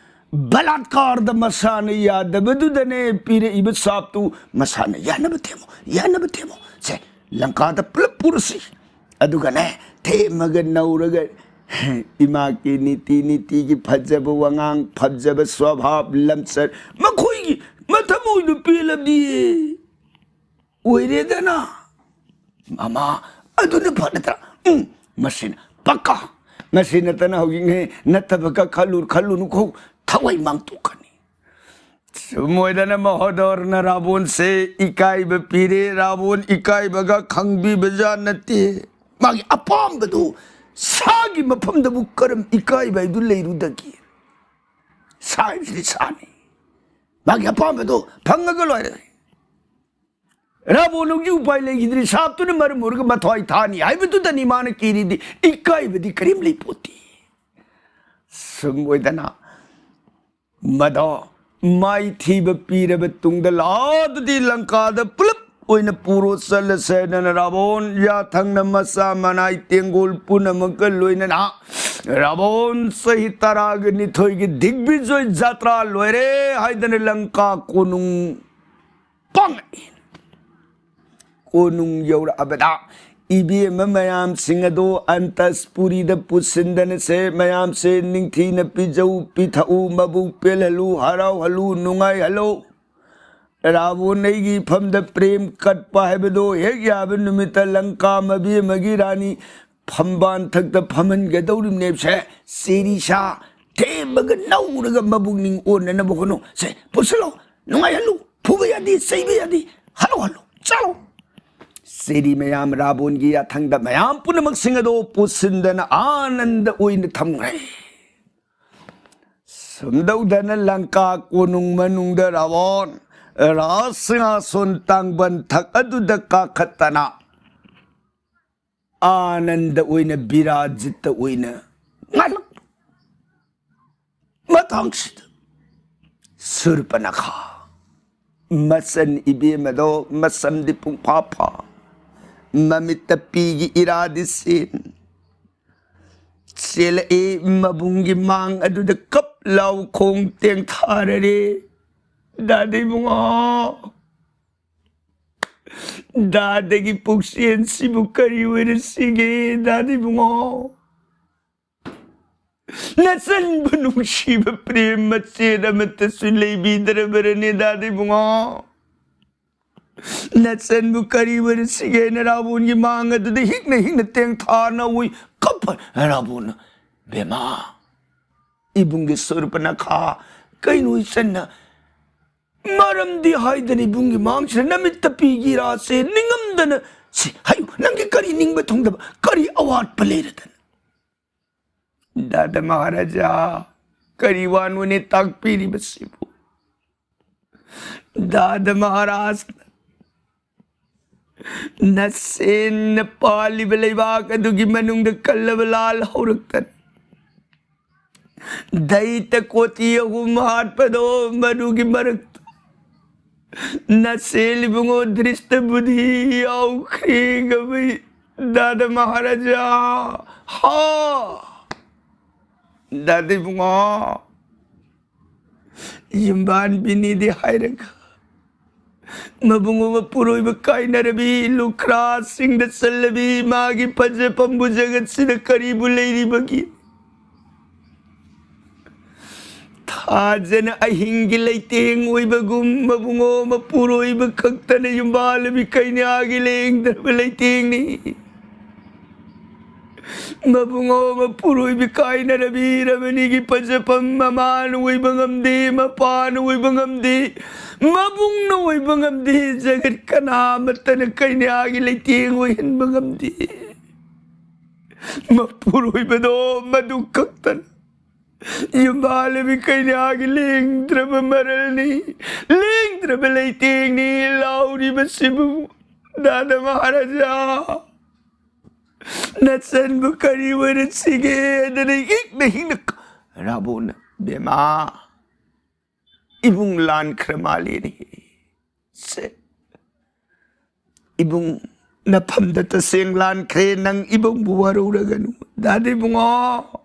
ꯕꯂꯥꯠꯀꯥꯔꯗ ꯃꯁꯥꯅ ꯌꯥꯗꯕꯗꯨꯗꯅꯦ ꯄꯤꯔꯛꯏꯕ ꯁꯥꯞꯇꯨ ꯃꯁꯥꯅ ꯌꯥꯅꯕ ꯊꯦꯝꯃꯣ, ꯌꯥꯅꯕ ꯊꯦꯝꯃꯣ꯫ ꯁꯦ, ꯂꯪꯀꯥꯗ ꯄꯨꯂꯞ ꯄꯨꯔꯁꯤ꯫ ꯑꯗꯨꯒꯅꯦ, ꯊꯦꯝꯃꯒ ꯅꯧꯔꯒ ꯏꯃꯥꯒꯤ ꯅꯤꯇꯤ ꯅꯤꯇꯤꯒꯤ ꯐꯖꯕ ꯋꯥꯉꯥꯡ, ꯐꯖꯕ ꯁ꯭ꯋꯚꯥꯕ, ꯂꯝꯆꯠ, ꯃꯈꯣꯏꯒꯤ ꯃꯊꯃꯣꯏꯗꯨ ꯄꯦꯜꯂꯕꯗꯤ ꯑꯣꯏꯔꯦꯗꯅ꯫ ꯃꯃꯥ, ꯑꯗꯨꯅ ꯐꯅꯠꯇ꯭ꯔꯥ? ꯎꯝ, ꯃꯁꯤꯅ ꯄꯛꯀꯥ꯫ ꯃꯁꯤ ꯅꯠꯇꯅ ꯍꯧꯖꯤꯛꯅꯦ, ꯅꯠꯇꯕꯒ ꯈꯜꯂꯨ, ꯈꯜꯂꯨꯅꯨꯀꯣ, ꯊꯋꯥꯏ ꯃꯥꯡꯊꯣꯛꯀꯅꯤ꯫ ꯁꯨꯝ ꯑꯣꯏꯗꯅ ꯃꯍꯣꯗꯣꯔꯅ ꯔꯥꯕꯣꯟꯁꯦ ꯏꯀꯥꯏꯕ ꯄꯤꯔꯦ꯫ ꯔꯥꯕꯣꯟ ꯏꯀꯥꯏꯕꯒ ꯈꯪꯕꯤꯕꯖꯥꯠ ꯅꯠꯇꯦ꯫ ꯃꯥꯒꯤ ꯑꯄꯥꯝꯕꯗꯨ ꯁꯥꯒꯤ ꯃꯐꯝꯗꯕꯨ ꯀꯔꯝ ꯏꯀꯥꯏꯕ ꯍꯥꯏꯗꯨ ꯂꯩꯔꯨꯗꯒꯦ? ꯁꯥ ꯍꯥꯏꯕꯁꯤꯗꯤ ꯁꯥꯅꯤ꯫ ꯃꯥꯒꯤ ꯑꯄꯥꯝꯕꯗꯨ ꯐꯪꯉꯒ ꯂꯣꯏꯔꯦ꯫ ꯔꯥꯕꯣꯟꯒꯤ ꯎꯄꯥꯏ ꯂꯩꯈꯤꯗ꯭ꯔꯤ꯫ ꯁꯥꯞꯇꯨꯅ ꯃꯔꯝ ꯑꯣꯏꯔꯒ ꯃꯊ꯭ꯋꯥꯏ ꯊꯥꯅꯤ ꯍꯥꯏꯕꯗꯨꯗꯅꯤ ꯃꯥꯅ ꯀꯤꯔꯤꯗꯤ꯫ ꯏꯀꯥꯏꯕꯗꯤ ꯀꯔꯤꯝ ꯂꯩꯄꯣꯠꯇꯦ꯫ ꯁꯨꯝ ꯑꯣꯏꯗꯅ ꯃꯗꯣ ꯃꯥꯏꯊꯤꯕ ꯄꯤꯔꯕ ꯇꯨꯡꯗ ꯂꯥꯗꯨꯗꯤ ꯂꯪꯀꯥꯗ ꯄꯨꯂꯞ ꯑꯣꯏꯅ ꯄꯨꯔꯣ ꯆꯠꯂꯁꯦ ꯍꯥꯏꯗꯅ ꯔꯥꯕꯣꯟ ꯌꯥꯊꯪꯅ ꯃꯆꯥ ꯃꯅꯥꯏ ꯇꯦꯡꯒꯣꯜ ꯄꯨꯝꯅꯃꯛꯀ ꯂꯣꯏꯅꯅ ꯔꯥꯕꯣꯟ ꯆꯍꯤ ꯇꯔꯥꯒ ꯅꯤꯊꯣꯏꯒꯤ ꯗꯤꯒꯕꯤꯖꯣꯏ ꯖꯥꯇ꯭ꯔꯥ ꯂꯣꯏꯔꯦ ꯍꯥꯏꯗꯅ ꯂꯪꯀꯥ ꯀꯣꯅꯨꯡ ꯄꯥꯡꯉꯛꯏ꯫ ꯀꯣꯅꯨꯡ ꯌꯧꯔꯛꯑꯕꯗ ꯏꯕꯦꯝꯃ ꯃꯌꯥꯝꯁꯤꯡ ꯑꯗꯣ ꯑꯟꯇꯁꯄꯨꯔꯤꯗ ꯄꯨꯁꯤꯟꯗꯅꯁꯦ ꯃꯌꯥꯝꯁꯦ ꯅꯤꯡꯊꯤꯅ ꯄꯤꯖꯧ, ꯄꯤꯊꯛꯎ, ꯃꯕꯨꯛ ꯄꯦꯜꯍꯜꯂꯨ, ꯍꯔꯥꯎꯍꯜꯂꯨ, ꯅꯨꯡꯉꯥꯏꯍꯜꯂꯨ꯫ ꯔꯥꯕꯣꯟ ꯑꯩꯒꯤ ꯏꯐꯝꯗ ꯄ꯭ꯔꯦꯝ ꯀꯠꯄ ꯍꯥꯏꯕꯗꯣ ꯍꯦꯛ ꯌꯥꯕ ꯅꯨꯃꯤꯠꯇ ꯂꯪꯀꯥ ꯃꯕꯦꯝꯃꯒꯤ ꯔꯥꯅꯤ ꯐꯝꯕꯥꯟ ꯊꯛꯇ ꯐꯝꯍꯟꯒꯗꯧꯔꯤꯕꯅꯦꯕꯁꯦ꯫ ꯆꯦꯔꯤ ꯁꯥ ꯊꯦꯝꯃꯒ ꯅꯧꯔꯒ ꯃꯕꯨꯛꯅꯤꯡ ꯑꯣꯟꯅꯅꯕ ꯍꯣꯠꯅꯧ꯫ ꯁꯦ, ꯄꯨꯁꯤꯜꯂꯣ, ꯅꯨꯡꯉꯥꯏꯍꯜꯂꯨ, ꯐꯨꯕ ꯌꯥꯗꯦ, ꯆꯩꯕ ꯌꯥꯗꯦ, ꯍꯜꯂꯣ, ꯍꯜꯂꯣ, ꯆꯠꯂꯣ꯫ ꯆꯦꯔꯤ ꯃꯌꯥꯝ ꯔꯥꯕꯣꯟꯒꯤ ꯌꯥꯊꯪꯗ ꯃꯌꯥꯝ ꯄꯨꯝꯅꯃꯛꯁꯤꯡ ꯑꯗꯣ ꯄꯨꯁꯤꯟꯗꯅ ꯑꯥꯅꯟꯗ ꯑꯣꯏꯅ ꯊꯝꯈ꯭ꯔꯦ꯫ ꯁꯨꯝꯗꯧꯗꯅ ꯂꯪꯀꯥ ꯀꯣꯅꯨꯡ ꯃꯅꯨꯡꯗ ꯔꯥꯕꯣꯟ ꯔꯥꯖ ꯁꯤꯡꯍꯥꯁꯣꯟ ꯇꯥꯡꯕꯟ ꯊꯛ ꯑꯗꯨꯗ ꯀꯥꯈꯠꯇꯅ ꯑꯥꯅꯟꯗ ꯑꯣꯏꯅ ꯕꯤꯔꯥꯖꯤꯠꯇ ꯑꯣꯏꯅ ꯉꯥꯂꯛ꯫ ꯃꯇꯥꯡꯁꯤꯗ ꯁꯨꯔꯄꯅꯈꯥ ꯃꯆꯟ ꯏꯕꯦꯝꯃꯗꯣ ꯃꯁꯝꯗꯤ ꯄꯨꯡꯐꯥ ꯐꯥ, ꯃꯃꯤꯠꯇ ꯄꯤꯒꯤ ꯏꯔꯥꯗꯤ ꯁꯦꯟ ꯆꯦꯜꯂꯛꯏ꯫ ꯃꯕꯨꯡꯒꯤ ꯃꯥꯡ ꯑꯗꯨꯗ ꯀꯞ ꯂꯥꯎ ꯈꯣꯡ ꯇꯦꯡꯊꯥꯔꯔꯦ꯫ ꯗꯥꯗꯤ ꯏꯕꯨꯡꯉꯣ, ꯗꯥꯗꯒꯤ ꯄꯨꯛꯆꯦꯟꯁꯤꯕꯨ ꯀꯔꯤ ꯑꯣꯏꯔꯁꯤꯒꯦ, ꯗꯥꯗꯤ ꯏꯕꯨꯡꯉꯣ? ꯅꯆꯟꯕꯨ ꯅꯨꯡꯁꯤꯕ ꯄ꯭ꯔꯦꯝ ꯃꯆꯦꯠ ꯑꯃꯠꯇꯁꯨ ꯂꯩꯕꯤꯗ꯭ꯔꯕꯔꯅꯦ, ꯗꯥꯗꯤ ꯏꯕꯨꯡꯉꯣ? ꯅꯆꯟꯕꯨ ꯀꯔꯤ ꯑꯣꯏꯅ ꯁꯤꯒꯦꯅ ꯔꯥꯕꯣꯟꯒꯤ ꯃꯥꯡ ꯑꯗꯨꯗ ꯍꯤꯛꯅ ꯍꯤꯛꯅ ꯇꯦꯡꯊꯥꯅ ꯎꯏ꯫ ꯀꯞꯄ ꯔꯥꯕꯣꯟꯅ, "ꯕꯦꯝꯃ, ꯏꯕꯨꯡꯒꯤ ꯁꯨꯔꯄꯅꯈꯥ, ꯀꯩꯅꯣ ꯏꯆꯟꯅ ꯃꯔꯝꯗꯤ ꯍꯥꯏꯗꯅ ꯏꯕꯨꯡꯒꯤ ꯃꯥꯡꯁꯤꯗ ꯅꯃꯤꯠꯇ ꯄꯤꯒꯤꯔꯥꯁꯦ ꯅꯤꯡꯉꯝꯗꯅ ꯁꯤ ꯍꯥꯏꯌꯨ, ꯅꯪꯒꯤ ꯀꯔꯤ ꯅꯤꯡꯕ ꯊꯨꯡꯗꯕ, ꯀꯔꯤ ꯑꯋꯥꯠꯄ ꯂꯩꯔꯗꯅ?" ꯗꯥꯗꯥ ꯃꯍꯥꯔꯥꯖꯥ, ꯀꯔꯤ ꯋꯥꯅꯣꯅꯦ ꯇꯥꯛꯄꯤꯔꯤꯕꯁꯤꯕꯨ? ꯗꯥꯗꯥ ꯃꯍꯥꯔꯥꯖ, ꯅꯁꯦꯟꯅ ꯄꯥꯜꯂꯤꯕ ꯂꯩꯕꯥꯛ ꯑꯗꯨꯒꯤ ꯃꯅꯨꯡꯗ ꯀꯜꯂꯕ ꯂꯥꯜ ꯍꯧꯔꯛꯇꯅ, ꯗꯩꯇ ꯀꯣꯇꯤ ꯑꯍꯨꯝ ꯍꯥꯠꯄꯗꯣ, ꯃꯗꯨꯒꯤ ꯃꯔꯛꯇ ꯅꯁꯦꯜ ꯏꯕꯨꯡꯉꯣ ꯗ꯭ꯔꯤꯁꯇ ꯕꯨꯙꯤ ꯌꯥꯎꯈ꯭ꯔꯦ꯫ ꯒꯕꯩ ꯗꯥꯗꯥ ꯃꯍꯥꯔꯥꯖꯥ, ꯍꯥ, ꯗꯥꯗꯥ ꯏꯕꯨꯡꯉꯣ, ꯌꯨꯝꯕꯥꯟꯕꯤꯅꯤꯗꯤ ꯍꯥꯏꯔꯒ, ꯃꯕꯨꯡ ꯑꯃ ꯄꯨꯔꯣꯏꯕ ꯀꯥꯏꯅꯔꯕꯤ, ꯂꯨꯈ꯭ꯔꯥꯁꯤꯡꯗ ꯆꯜꯂꯕꯤ, ꯃꯥꯒꯤ ꯐꯖꯐꯝꯕꯨ ꯖꯒꯠꯁꯤꯗ ꯀꯔꯤꯕꯨ ꯂꯩꯔꯤꯕꯒꯤ? ꯊꯥꯖꯅ ꯑꯍꯤꯡꯒꯤ ꯂꯩꯇꯦꯡ ꯑꯣꯏꯕꯒꯨꯝ, ꯃꯕꯨꯡ ꯑꯃ ꯄꯨꯔꯣꯏꯕ ꯈꯛꯇꯅ ꯌꯨꯝꯕꯥꯜꯂꯕꯤ ꯀꯩꯅꯥꯒꯤ ꯂꯦꯡꯗ꯭ꯔꯕ ꯂꯩꯇꯦꯡꯅꯤ꯫ ꯃꯕꯨꯡꯉꯣ ꯃꯄꯨꯔꯣꯏꯕꯤ ꯀꯥꯏꯅꯔꯕꯤ ꯔꯃꯅꯤꯒꯤ ꯐꯖꯐꯝ ꯃꯃꯥꯅ ꯑꯣꯏꯕ ꯉꯝꯗꯦ, ꯃꯄꯥꯅ ꯑꯣꯏꯕ ꯉꯝꯗꯦ, ꯃꯕꯨꯡꯅ ꯑꯣꯏꯕ ꯉꯝꯗꯦ, ꯖꯒꯠ ꯀꯅꯥ ꯑꯃꯠꯇꯅ ꯀꯩꯅꯥꯒꯤ ꯂꯩꯇꯦꯡ ꯑꯣꯏꯍꯟꯕ ꯉꯝꯗꯦ꯫ ꯃꯄꯨꯔꯣꯏꯕꯗꯣ ꯃꯗꯨ ꯈꯛꯇꯅ ꯌꯨꯝꯕꯥꯜꯂꯕꯤ ꯀꯩꯅꯥꯒꯤ ꯂꯦꯡꯗ꯭ꯔꯕ ꯃꯔꯜꯅꯤ, ꯂꯦꯡꯗ꯭ꯔꯕ ꯂꯩꯇꯦꯡꯅꯤ ꯂꯥꯎꯔꯤꯕꯁꯤꯕꯨ꯫ ꯗꯥꯗꯥ ꯃꯍꯥꯔꯥꯖꯥ, ꯅꯆꯟꯕꯨ ꯀꯔꯤ ꯑꯣꯏꯅ ꯁꯤꯒꯦ ꯍꯥꯏꯗꯅ ꯍꯤꯛꯅ ꯍꯤꯛꯅ ꯀ-, ꯔꯥꯕꯣꯟꯅ, "ꯕꯦꯝꯃ, ꯏꯕꯨꯡ ꯂꯥꯟꯈ꯭ꯔ ꯃꯥꯜꯂꯦꯅꯦ꯫ ꯁꯦ, ꯏꯕꯨꯡ ꯅꯐꯝꯗ ꯇꯁꯦꯡ ꯂꯥꯟꯈ꯭ꯔꯦ, ꯅꯪ ꯏꯕꯨꯡꯕꯨ ꯋꯥꯔꯧꯔꯒꯅꯨ꯫ ꯗꯥꯗꯥ ꯏꯕꯨꯡꯉꯣ,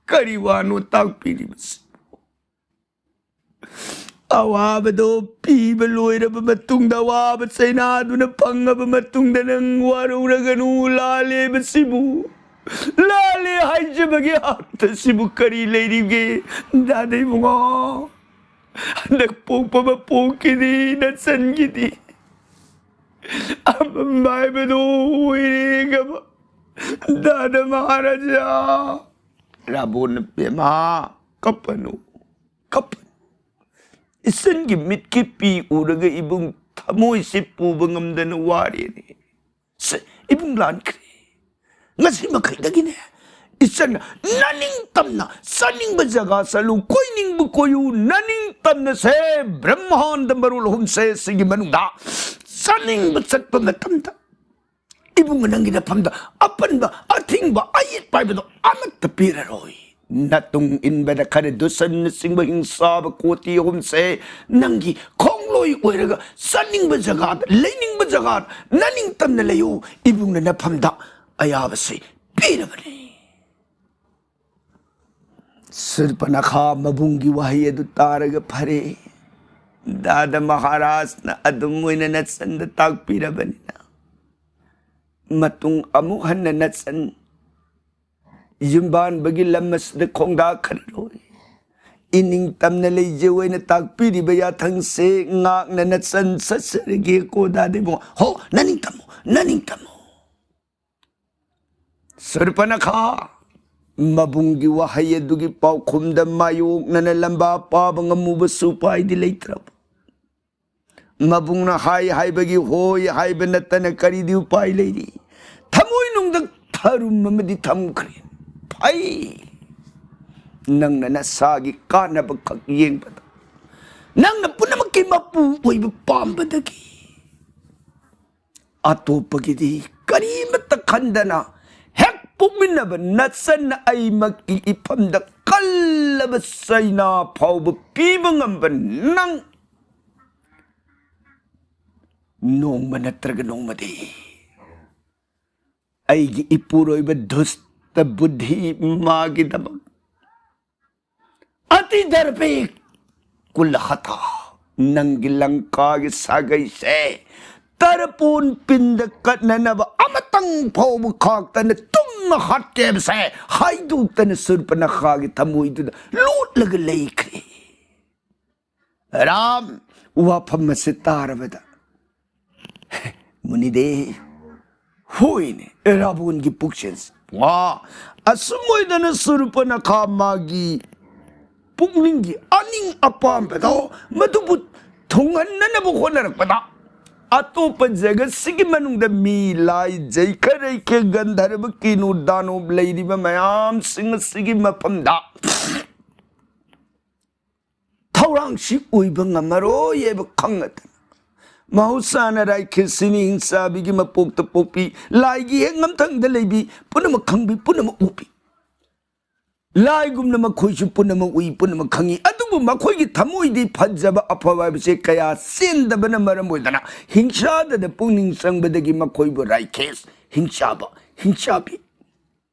ꯀꯔꯤ ꯋꯥꯅꯣ ꯇꯥꯛꯄꯤꯔꯤꯕꯁꯤꯕꯨ?" ꯑꯋꯥꯕꯗꯣ ꯄꯤꯕ ꯂꯣꯏꯔꯕ ꯃꯇꯨꯡꯗ, ꯑꯋꯥꯕ ꯆꯩꯅꯥꯗꯨꯅ ꯐꯪꯉꯕ ꯃꯇꯨꯡꯗ ꯅꯪ ꯋꯥꯔꯧꯔꯒꯅꯨ꯫ ꯂꯥꯜꯂꯦꯕꯁꯤꯕꯨ, ꯂꯥꯜꯂꯦ ꯍꯥꯏꯖꯕꯒꯤ ꯑꯥꯔꯊꯁꯤꯕꯨ ꯀꯔꯤ ꯂꯩꯔꯤꯒꯦ? ꯗꯥꯗꯥ ꯏꯕꯨꯡꯉꯣ, ꯍꯟꯗꯛ ꯄꯣꯛꯄ ꯃꯄꯣꯛꯀꯤꯗꯤ ꯅꯆꯟꯒꯤꯗꯤ ꯑꯄꯟꯕ ꯍꯥꯏꯕꯗꯨ ꯑꯣꯏꯔꯦꯒꯕ꯫ ꯗꯥꯗꯥ ꯃꯍꯥꯔꯥꯖꯥ꯫ ꯔꯥꯕꯣꯟ ꯕꯦꯝꯃ, ꯀꯞꯄꯅꯨ, ꯀꯞꯄꯅꯨ꯫ ꯏꯆꯟꯒꯤ ꯃꯤꯠꯀꯤ ꯄꯤ ꯎꯔꯒ ꯏꯕꯨꯡ ꯊꯃꯣꯏꯁꯤ ꯄꯨꯕ ꯉꯝꯗꯅ ꯋꯥꯔꯦꯅꯦ꯫ ꯁꯦ, ꯏꯕꯨꯡ ꯂꯥꯟꯈ꯭ꯔꯦ꯫ ꯉꯁꯤ ꯃꯈꯩꯗꯒꯤꯅꯦ, ꯏꯆꯟ, ꯅꯅꯤꯡ ꯇꯝꯅ ꯆꯠꯅꯤꯡꯕ ꯖꯒꯥ ꯆꯠꯂꯨ, ꯀꯣꯏꯅꯤꯡꯕ ꯀꯣꯏꯌꯨ, ꯅꯅꯤꯡ ꯇꯝꯅ ꯁꯦ, ꯕ꯭ꯔꯍ꯭ꯃꯥꯟꯗ ꯃꯔꯣꯜ ꯑꯍꯨꯝꯁꯦ ꯁꯤꯒꯤ ꯃꯅꯨꯡꯗ ꯆꯠꯅꯤꯡꯕ ꯆꯠꯄ ꯃꯇꯝꯗ ꯏꯕꯨꯡ ꯅꯪꯒꯤ ꯅꯐꯝꯗ ꯑꯄꯟꯕ, ꯑꯊꯤꯡꯕ, ꯑꯌꯦꯠꯄ ꯍꯥꯏꯕꯗꯣ ꯑꯃꯠꯇ ꯄꯤꯔꯔꯣꯏ꯫ ꯅꯇꯨꯡ ꯏꯟꯕꯗ ꯈꯔ ꯗꯨꯁꯟꯅꯆꯤꯡꯕ ꯍꯤꯡꯁꯥꯕ ꯀꯣꯇꯤ ꯑꯍꯨꯝꯁꯦ ꯅꯪꯒꯤ ꯈꯣꯡꯂꯣꯏ ꯑꯣꯏꯔꯒ ꯆꯠꯅꯤꯡꯕ ꯖꯒꯥꯗ, ꯂꯩꯅꯤꯡꯕ ꯖꯒꯥꯗ ꯅꯅꯤꯡꯇꯝꯅ ꯂꯩꯌꯨ꯫ ꯏꯕꯨꯡꯅ ꯅꯐꯝꯗ ꯑꯌꯥꯕꯁꯦ ꯄꯤꯔꯕꯅꯤ꯫ ꯁꯨꯔꯄꯅꯈꯥ ꯃꯕꯨꯡꯒꯤ ꯋꯥꯍꯩ ꯑꯗꯨ ꯇꯥꯔꯒ ꯐꯔꯦ꯫ ꯗꯥꯗꯥ ꯃꯍꯥꯔꯥꯖꯅ ꯑꯗꯨꯝ ꯑꯣꯏꯅ ꯅꯆꯟꯗ ꯇꯥꯛꯄꯤꯔꯕꯅꯤꯅ ꯃꯇꯨꯡ ꯑꯃꯨꯛ ꯍꯟꯅ ꯅꯆꯟ ꯌꯨꯝꯕꯥꯟꯕꯒꯤ ꯂꯝ ꯑꯁꯤꯗ ꯈꯣꯡꯗꯥꯈ꯭ꯔꯔꯣꯏ꯫ ꯏꯅꯤꯡ ꯇꯝꯅ ꯂꯩꯖꯧ ꯍꯥꯏꯅ ꯇꯥꯛꯄꯤꯔꯤꯕ ꯌꯥꯊꯪꯁꯦ ꯉꯥꯛꯅ ꯅꯆꯟ ꯆꯠꯆꯔꯒꯦꯀꯣ ꯗꯥꯗꯥ ꯏꯕꯨꯡꯉꯣ꯫ ꯍꯣ, ꯅꯅꯤꯡ ꯇꯝꯃꯨ, ꯅꯅꯤꯡ ꯇꯝꯃꯨ꯫ ꯁꯨꯔꯄꯅꯈꯥ, ꯃꯕꯨꯡꯒꯤ ꯋꯥꯍꯩ ꯑꯗꯨꯒꯤ ꯄꯥꯎꯈꯨꯝꯗ ꯃꯥꯌꯣꯛꯅꯅ ꯂꯝꯕꯥ ꯄꯥꯕ ꯉꯝꯃꯨꯕꯁꯨ ꯎꯄꯥꯏꯗꯤ ꯂꯩꯇ꯭ꯔꯕ꯫ ꯃꯕꯨꯡꯅ ꯍꯥꯏ ꯍꯥꯏꯕꯒꯤ ꯍꯣꯏ ꯍꯥꯏꯕ ꯅꯠꯇꯅ ꯀꯔꯤꯗꯤ ꯎꯄꯥꯏ ꯂꯩꯔꯤ? ꯊꯃꯣꯏꯅꯨꯡꯗ ꯊꯔꯨꯝ ꯑꯃꯗꯤ ꯊꯝꯈ꯭ꯔꯦ꯫ ꯐꯩ, ꯅꯪꯅ ꯅꯁꯥꯒꯤ ꯀꯥꯟꯅꯕ ꯈꯛ ꯌꯦꯡꯕꯗ, ꯅꯪꯅ ꯄꯨꯝꯅꯃꯛꯀꯤ ꯃꯄꯨ ꯑꯣꯏꯕ ꯄꯥꯝꯕꯗꯒꯤ ꯑꯇꯣꯞꯄꯒꯤꯗꯤ ꯀꯔꯤꯃꯠꯇ ꯈꯟꯗꯅ ꯍꯦꯛ ꯄꯣꯛꯃꯤꯟꯅꯕ ꯅꯆꯟ ꯑꯩꯃꯛꯀꯤ ꯏꯐꯝꯗ ꯀꯜꯂꯕ ꯆꯩꯅꯥ ꯐꯥꯎꯕ ꯄꯤꯕ ꯉꯝꯕ ꯅꯪ ꯅꯣꯡꯃ ꯅꯠꯇ꯭ꯔꯒ ꯅꯣꯡꯃꯗꯤ ꯑꯩꯒꯤ ꯏꯄꯨꯔꯣꯏꯕ ꯙꯨꯁꯇ ꯕꯨꯙꯤ ꯃꯥꯒꯤꯗꯃꯛ ꯑꯇꯤ ꯗꯔꯕꯦꯛ ꯀꯨꯜꯍꯇꯥ, ꯅꯪꯒꯤ ꯂꯪꯀꯥꯒꯤ ꯁꯥꯒꯩꯁꯦ ꯇꯔꯄꯣꯟ ꯄꯤꯟꯗ ꯀꯠꯅꯅꯕ ꯑꯃꯇꯪ ꯐꯥꯎꯕ ꯈꯥꯛꯇꯅ ꯇꯨꯝꯅ ꯍꯥꯠꯀꯦ ꯍꯥꯏꯕꯁꯦ ꯍꯥꯏꯗꯣꯛꯇꯅ ꯁꯨꯔꯄꯅꯈꯥꯒꯤ ꯊꯃꯣꯏꯗꯨꯗ ꯂꯣꯠꯂꯒ ꯂꯩꯈ꯭ꯔꯦ꯫ ꯔꯥꯝ, ꯋꯥꯐꯝ ꯑꯁꯤ ꯇꯥꯔꯕꯗ ꯃꯨꯅꯤꯗꯦ꯫ ꯍꯣꯏꯅꯦ, ꯑꯦꯔꯥꯕꯣꯟꯒꯤ ꯄꯨꯛꯆꯦꯜꯁꯦ꯫ ꯋꯥ, ꯑꯁꯨꯝ ꯑꯣꯏꯗꯅ ꯁꯨꯔꯄꯅꯈꯥ ꯃꯥꯒꯤ ꯄꯨꯛꯅꯤꯡꯒꯤ ꯑꯅꯤꯡ ꯑꯄꯥꯝꯕꯗꯣ ꯃꯗꯨꯕꯨ ꯊꯨꯡꯍꯟꯅꯅꯕ ꯍꯣꯠꯅꯔꯛꯄꯗ, ꯑꯇꯣꯞꯄ ꯖꯒꯠꯁꯤꯒꯤ ꯃꯅꯨꯡꯗ ꯃꯤ, ꯂꯥꯏ, ꯖꯩꯈ, ꯔꯩꯈ, ꯒꯟꯙꯔꯕ, ꯀꯤꯅꯨ, ꯗꯥꯅꯣꯞ ꯂꯩꯔꯤꯕ ꯃꯌꯥꯝꯁꯤꯡ ꯑꯁꯤꯒꯤ ꯃꯐꯝꯗ ꯊꯧꯔꯥꯡꯁꯤ ꯑꯣꯏꯕ ꯉꯝꯃꯔꯣꯏ ꯍꯥꯏꯕ ꯈꯪꯉꯗꯅ, ꯃꯍꯧꯁꯥꯅ ꯔꯥꯏꯈꯦꯁꯤꯅꯤ ꯍꯤꯡꯆꯥꯕꯤꯒꯤ ꯃꯄꯣꯛꯇ ꯄꯣꯛꯄꯤ, ꯂꯥꯏꯒꯤ ꯍꯦꯛ ꯉꯝꯊꯪꯗ ꯂꯩꯕꯤ, ꯄꯨꯝꯅꯃꯛ ꯈꯪꯕꯤ, ꯄꯨꯝꯅꯃꯛ ꯎꯕꯤ꯫ ꯂꯥꯏꯒꯨꯝꯅ ꯃꯈꯣꯏꯁꯨ ꯄꯨꯝꯅꯃꯛ ꯎꯏ, ꯄꯨꯝꯅꯃꯛ ꯈꯪꯏ꯫ ꯑꯗꯨꯕꯨ ꯃꯈꯣꯏꯒꯤ ꯊꯃꯣꯏꯗꯤ ꯐꯖꯕ ꯑꯐꯕ ꯍꯥꯏꯕꯁꯦ ꯀꯌꯥ ꯆꯦꯟꯗꯕꯅ ꯃꯔꯝ ꯑꯣꯏꯗꯅ, ꯍꯤꯡꯁꯥꯗꯗ ꯄꯨꯛꯅꯤꯡ ꯆꯪꯕꯗꯒꯤ ꯃꯈꯣꯏꯕꯨ ꯔꯥꯏꯈꯦꯁ, ꯍꯤꯡꯆꯥꯕ, ꯍꯤꯡꯆꯥꯕꯤ,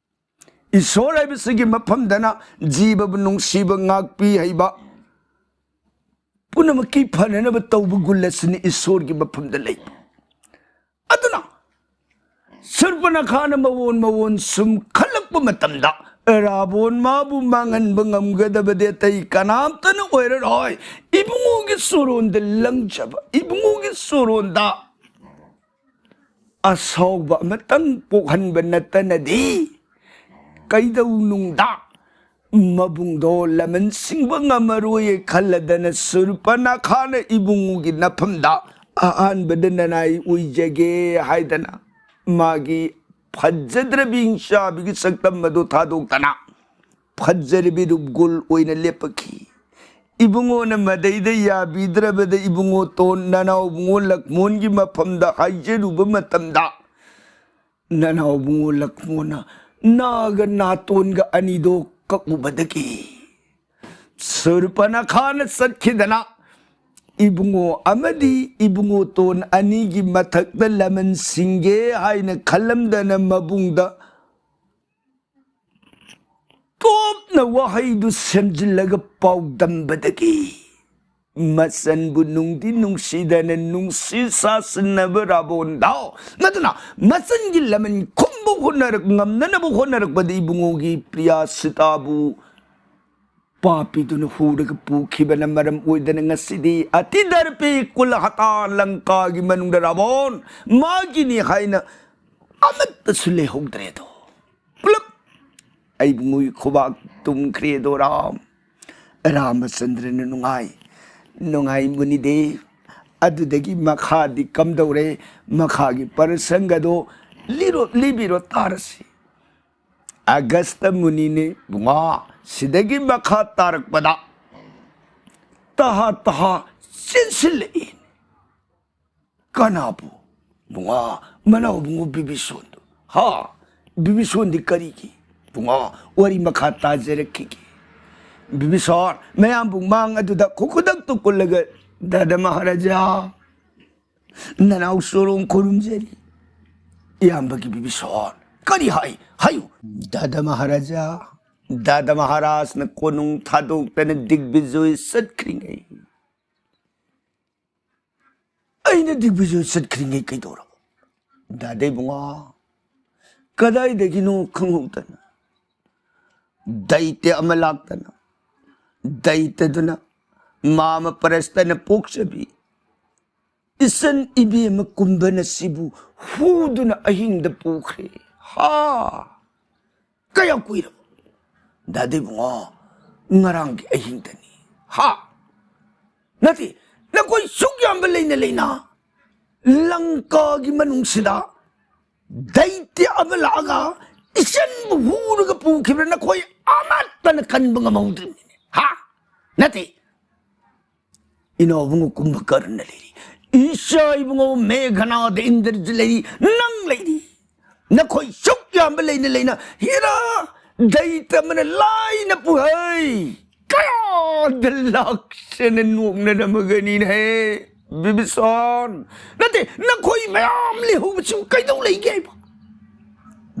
ꯏꯁꯣꯔ ꯍꯥꯏꯕꯁꯤꯒꯤ ꯃꯐꯝꯗꯅ ꯖꯤꯕꯕꯨ ꯅꯨꯡꯁꯤꯕ, ꯉꯥꯛꯄꯤ ꯍꯩꯕ, ꯄꯨꯝꯅꯃꯛꯀꯤ ꯐꯅꯅꯕ ꯇꯧꯕ ꯒꯨꯟ ꯑꯁꯤꯅꯤ ꯏꯁꯣꯔꯒꯤ ꯃꯐꯝꯗ ꯂꯩꯕ꯫ ꯑꯗꯨꯅ ꯁꯨꯔꯄꯅꯈꯥꯅ ꯃꯑꯣꯟ ꯃꯑꯣꯟ ꯁꯨꯝ ꯈꯜꯂꯛꯄ ꯃꯇꯝꯗ, ꯔꯥꯕꯣꯟ ꯃꯥꯕꯨ ꯃꯥꯡꯍꯟꯕ ꯉꯝꯒꯗꯕꯗꯤ ꯑꯇꯩ ꯀꯅꯥꯝꯇꯅ ꯑꯣꯏꯔꯔꯣꯏ꯫ ꯏꯕꯨꯡꯉꯣꯒꯤ ꯁꯣꯔꯣꯟꯗ ꯂꯪꯖꯕ, ꯏꯕꯨꯡꯉꯣꯒꯤ ꯁꯣꯔꯣꯟꯗ ꯑꯁꯥꯎꯕ ꯑꯃꯇꯪ ꯄꯣꯛꯍꯟꯕ ꯅꯠꯇꯅꯗꯤ ꯀꯩꯗꯧꯅꯨꯡꯗ ꯃꯕꯨꯡꯗꯣ ꯂꯃꯟ ꯁꯤꯡꯕ ꯉꯝꯃꯔꯣꯏ ꯈꯜꯂꯗꯅ, ꯁꯨꯔꯄꯅꯈꯥꯅ ꯏꯕꯨꯡꯉꯣꯒꯤ ꯅꯐꯝꯗ ꯑꯍꯥꯟꯕꯗ ꯅꯅꯥꯏ ꯑꯣꯏꯖꯒꯦ ꯍꯥꯏꯗꯅ ꯃꯥꯒꯤ ꯐꯖꯗ꯭ꯔꯕꯤ ꯍꯤꯡꯆꯥꯕꯤꯒꯤ ꯁꯛꯇꯝ ꯑꯗꯨ ꯊꯥꯗꯣꯛꯇꯅ ꯐꯖꯔꯕꯤ ꯔꯨꯞꯒꯨꯜ ꯑꯣꯏꯅ ꯂꯦꯞꯄꯛꯈꯤ꯫ ꯏꯕꯨꯡꯉꯣꯅ ꯃꯗꯩꯗ ꯌꯥꯕꯤꯗ꯭ꯔꯕꯗ ꯏꯕꯨꯡꯉꯣ ꯇꯣꯟ ꯅꯅꯥꯎꯕꯨꯡꯉꯣ ꯂꯛꯃꯣꯟꯒꯤ ꯃꯐꯝꯗ ꯍꯥꯏꯖꯔꯨꯕ ꯃꯇꯝꯗ, ꯅꯅꯥꯎꯕꯨꯡꯉꯣ ꯂꯛꯃꯣꯟꯅ ꯅꯥꯒ ꯅꯥꯇꯣꯟꯒ ꯑꯅꯤꯗꯣ ꯀꯛꯎꯕꯗꯒꯤ ꯁꯨꯔꯄꯅꯈꯥꯅ ꯆꯠꯈꯤꯗꯅ ꯏꯕꯨꯡꯉꯣ ꯑꯃꯗꯤ ꯏꯕꯨꯡꯉꯣ ꯇꯣꯟ ꯑꯅꯤꯒꯤ ꯃꯊꯛꯇ ꯂꯃꯟ ꯁꯤꯡꯒꯦ ꯍꯥꯏꯅ ꯈꯜꯂꯝꯗꯅ ꯃꯕꯨꯡꯗ ꯇꯣꯞꯅ ꯋꯥꯍꯩꯗꯨ ꯁꯦꯝꯖꯤꯜꯂꯒ ꯄꯥꯎꯗꯝꯕꯗꯒꯤ ꯃꯆꯟꯕꯨ ꯅꯨꯡꯗꯤ ꯅꯨꯡꯁꯤꯗꯅ ꯅꯨꯡꯁꯤ ꯁꯥꯁꯤꯟꯅꯕ ꯔꯥꯕꯣꯟꯗꯥꯎ꯫ ꯃꯗꯨꯅ ꯃꯆꯟꯒꯤ ꯂꯃꯟ ꯈꯨꯝꯕ ꯍꯣꯠꯅꯔꯛ-, ꯉꯝꯅꯅꯕ ꯍꯣꯠꯅꯔꯛꯄꯗ ꯏꯕꯨꯡꯉꯣꯒꯤ ꯄ꯭ꯔꯤꯌꯥ ꯁꯤꯇꯥꯕꯨ ꯄꯥꯄꯤꯗꯨꯅ ꯍꯨꯔꯒ ꯄꯨꯈꯤꯕꯅ ꯃꯔꯝ ꯑꯣꯏꯗꯅ ꯉꯁꯤꯗꯤ ꯑꯇꯤ ꯗꯔꯄꯤ ꯀꯨꯜ ꯍꯇꯥ ꯂꯪꯀꯥꯒꯤ ꯃꯅꯨꯡꯗ ꯔꯥꯕꯣꯟ ꯃꯥꯒꯤꯅꯤ ꯍꯥꯏꯅ ꯑꯃꯠꯇꯁꯨ ꯂꯩꯍꯧꯗ꯭ꯔꯦꯗꯣ꯫ ꯄꯨꯂꯞ ꯑꯩꯕꯨ ꯃꯣꯏ ꯈꯨꯕꯥꯛ ꯇꯨꯝꯈ꯭ꯔꯦꯗꯣ ꯔꯥꯝ꯫ ꯔꯥꯃꯆꯟꯗ꯭ꯔꯅ ꯅꯨꯡꯉꯥꯏ, ꯅꯨꯡꯉꯥꯏ ꯃꯨꯅꯤꯗꯦ꯫ ꯑꯗꯨꯗꯒꯤ ꯃꯈꯥꯗꯤ ꯀꯝꯗꯧꯔꯦ? ꯃꯈꯥꯒꯤ ꯄꯔꯁꯪꯒꯗꯣ ꯂꯤꯔꯣ, ꯂꯤꯕꯤꯔꯣ ꯇꯥꯔꯁꯤ꯫ ꯑꯒꯁꯇ ꯃꯨꯅꯤꯅꯤ ꯕꯨꯡꯉꯣ꯫ ꯁꯤꯗꯒꯤ ꯃꯈꯥ ꯇꯥꯔꯛꯄꯗ ꯇꯍꯥ ꯇꯍꯥ ꯆꯦꯟꯁꯤꯜꯂꯛꯏ꯫ ꯀꯅꯥꯕꯨ? ꯕꯨꯡꯉꯣ, ꯃꯅꯥꯎ ꯕꯨꯡꯉꯣ ꯕꯤꯕꯤꯁꯣꯟꯗꯨ꯫ ꯍꯥ? ꯕꯤꯕꯤꯁꯣꯟꯗꯤ ꯀꯔꯤꯒꯤ? ꯕꯨꯡꯉꯣ, ꯋꯥꯔꯤ ꯃꯈꯥ ꯇꯥꯖꯔꯛꯈꯤꯒꯦ꯫ ꯕꯤꯕꯤꯁꯣꯟ ꯃꯌꯥꯝꯕꯨ ꯃꯥꯡ ꯑꯗꯨꯗ ꯈꯨꯈꯨꯗꯛꯇꯨ ꯀꯨꯜꯂꯒ, "ꯗꯥꯗꯥ ꯃꯍꯥꯔꯥꯖꯥ, ꯅꯅꯥꯎ ꯆꯣꯔꯣꯡ ꯈꯨꯔꯨꯝꯖꯔꯤ꯫" ꯏꯌꯥꯝꯕꯒꯤ ꯕꯤꯕꯤꯁꯣꯟ ꯀꯔꯤ ꯍꯥꯏ? ꯍꯥꯏꯌꯨ꯫ "ꯗꯥꯗꯥ ꯃꯍꯥꯔꯥꯖꯥ, ꯗꯥꯗꯥ ꯃꯍꯥꯔꯥꯖꯅ ꯀꯣꯅꯨꯡ ꯊꯥꯗꯣꯛꯇꯅ ꯗꯤꯒꯕꯤꯖꯣꯏ ꯆꯠꯈ꯭ꯔꯤꯉꯩ, ꯑꯩꯅ ꯗꯤꯒꯕꯤꯖꯣꯏ ꯆꯠꯈ꯭ꯔꯤꯉꯩ ꯀꯩꯗꯧꯔꯕ?" "ꯗꯥꯗꯥ ꯏꯕꯨꯡꯉꯣ, ꯀꯗꯥꯏꯗꯒꯤꯅꯣ ꯈꯪꯍꯧꯗꯅ ꯗꯩꯇ꯭ꯌ ꯑꯃ ꯂꯥꯛꯇꯅ, ꯗꯩꯇ꯭ꯌꯗꯨꯅ ꯃꯥꯃ ꯄꯔꯁꯇꯅ ꯄꯣꯛꯆꯕꯤ ꯏꯆꯟ ꯏꯕꯦꯝꯃ ꯀꯨꯝꯕꯅ ꯁꯤꯕꯨ ꯍꯨꯗꯨꯅ ꯑꯍꯤꯡꯗ ꯄꯨꯈ꯭ꯔꯦ꯫" "ꯍꯥ? ꯀꯌꯥꯝ ꯀꯨꯏꯔꯕ?" "ꯗꯥꯗꯥ ꯏꯕꯨꯡꯉꯣ, ꯉꯔꯥꯡꯒꯤ ꯑꯍꯤꯡꯗꯅꯤ꯫" "ꯍꯥ? ꯅꯠꯇꯦ, ꯅꯈꯣꯏ ꯁꯨꯛ ꯌꯥꯝꯕ ꯂꯩꯅ ꯂꯩꯅ ꯂꯪꯀꯥꯒꯤ ꯃꯅꯨꯡꯁꯤꯗ ꯗꯩꯇ꯭ꯌ ꯑꯃ ꯂꯥꯛꯑꯒ ꯏꯆꯟꯕꯨ ꯍꯨꯔꯒ ꯄꯨꯈꯤꯕ꯭ꯔꯥ? ꯅꯈꯣꯏ ꯑꯃꯠꯇꯅ ꯀꯟꯕ ꯉꯝꯍꯧꯗ꯭ꯔꯤꯕꯅꯤꯅꯦ꯫ ꯍꯥ? ꯅꯠꯇꯦ, ꯏꯅꯥꯎꯕꯨꯡꯉꯣ ꯀꯨꯝꯚꯀꯔꯅ ꯂꯩꯔꯤ, ꯏꯆꯥ ꯏꯕꯨꯡꯉꯣ ꯃꯦꯘꯅꯥꯗ ꯏꯟꯗ꯭ꯔꯖꯤꯠ ꯂꯩꯔꯤ, ꯅꯪ ꯂꯩꯔꯤ꯫ ꯅꯈꯣꯏ ꯁꯨꯛ ꯌꯥꯝꯕ ꯂꯩꯅ ꯂꯩꯅ ꯍꯤꯔꯥ ꯗꯩꯇ꯭ꯌ ꯑꯃꯅ ꯂꯥꯏꯅ ꯄꯨꯍꯩ ꯀꯌꯥꯗ ꯂꯥꯛꯁꯦꯅ ꯅꯣꯛꯅꯔꯝꯃꯒꯅꯤꯅꯦ꯫ ꯕꯤꯕꯤꯁꯣꯟ, ꯅꯠꯇꯦ, ꯅꯈꯣꯏ ꯃꯌꯥꯝ ꯂꯩꯍꯧꯕꯁꯤꯕꯨ ꯀꯩꯗꯧ ꯂꯩꯒꯦ ꯍꯥꯏꯕ?"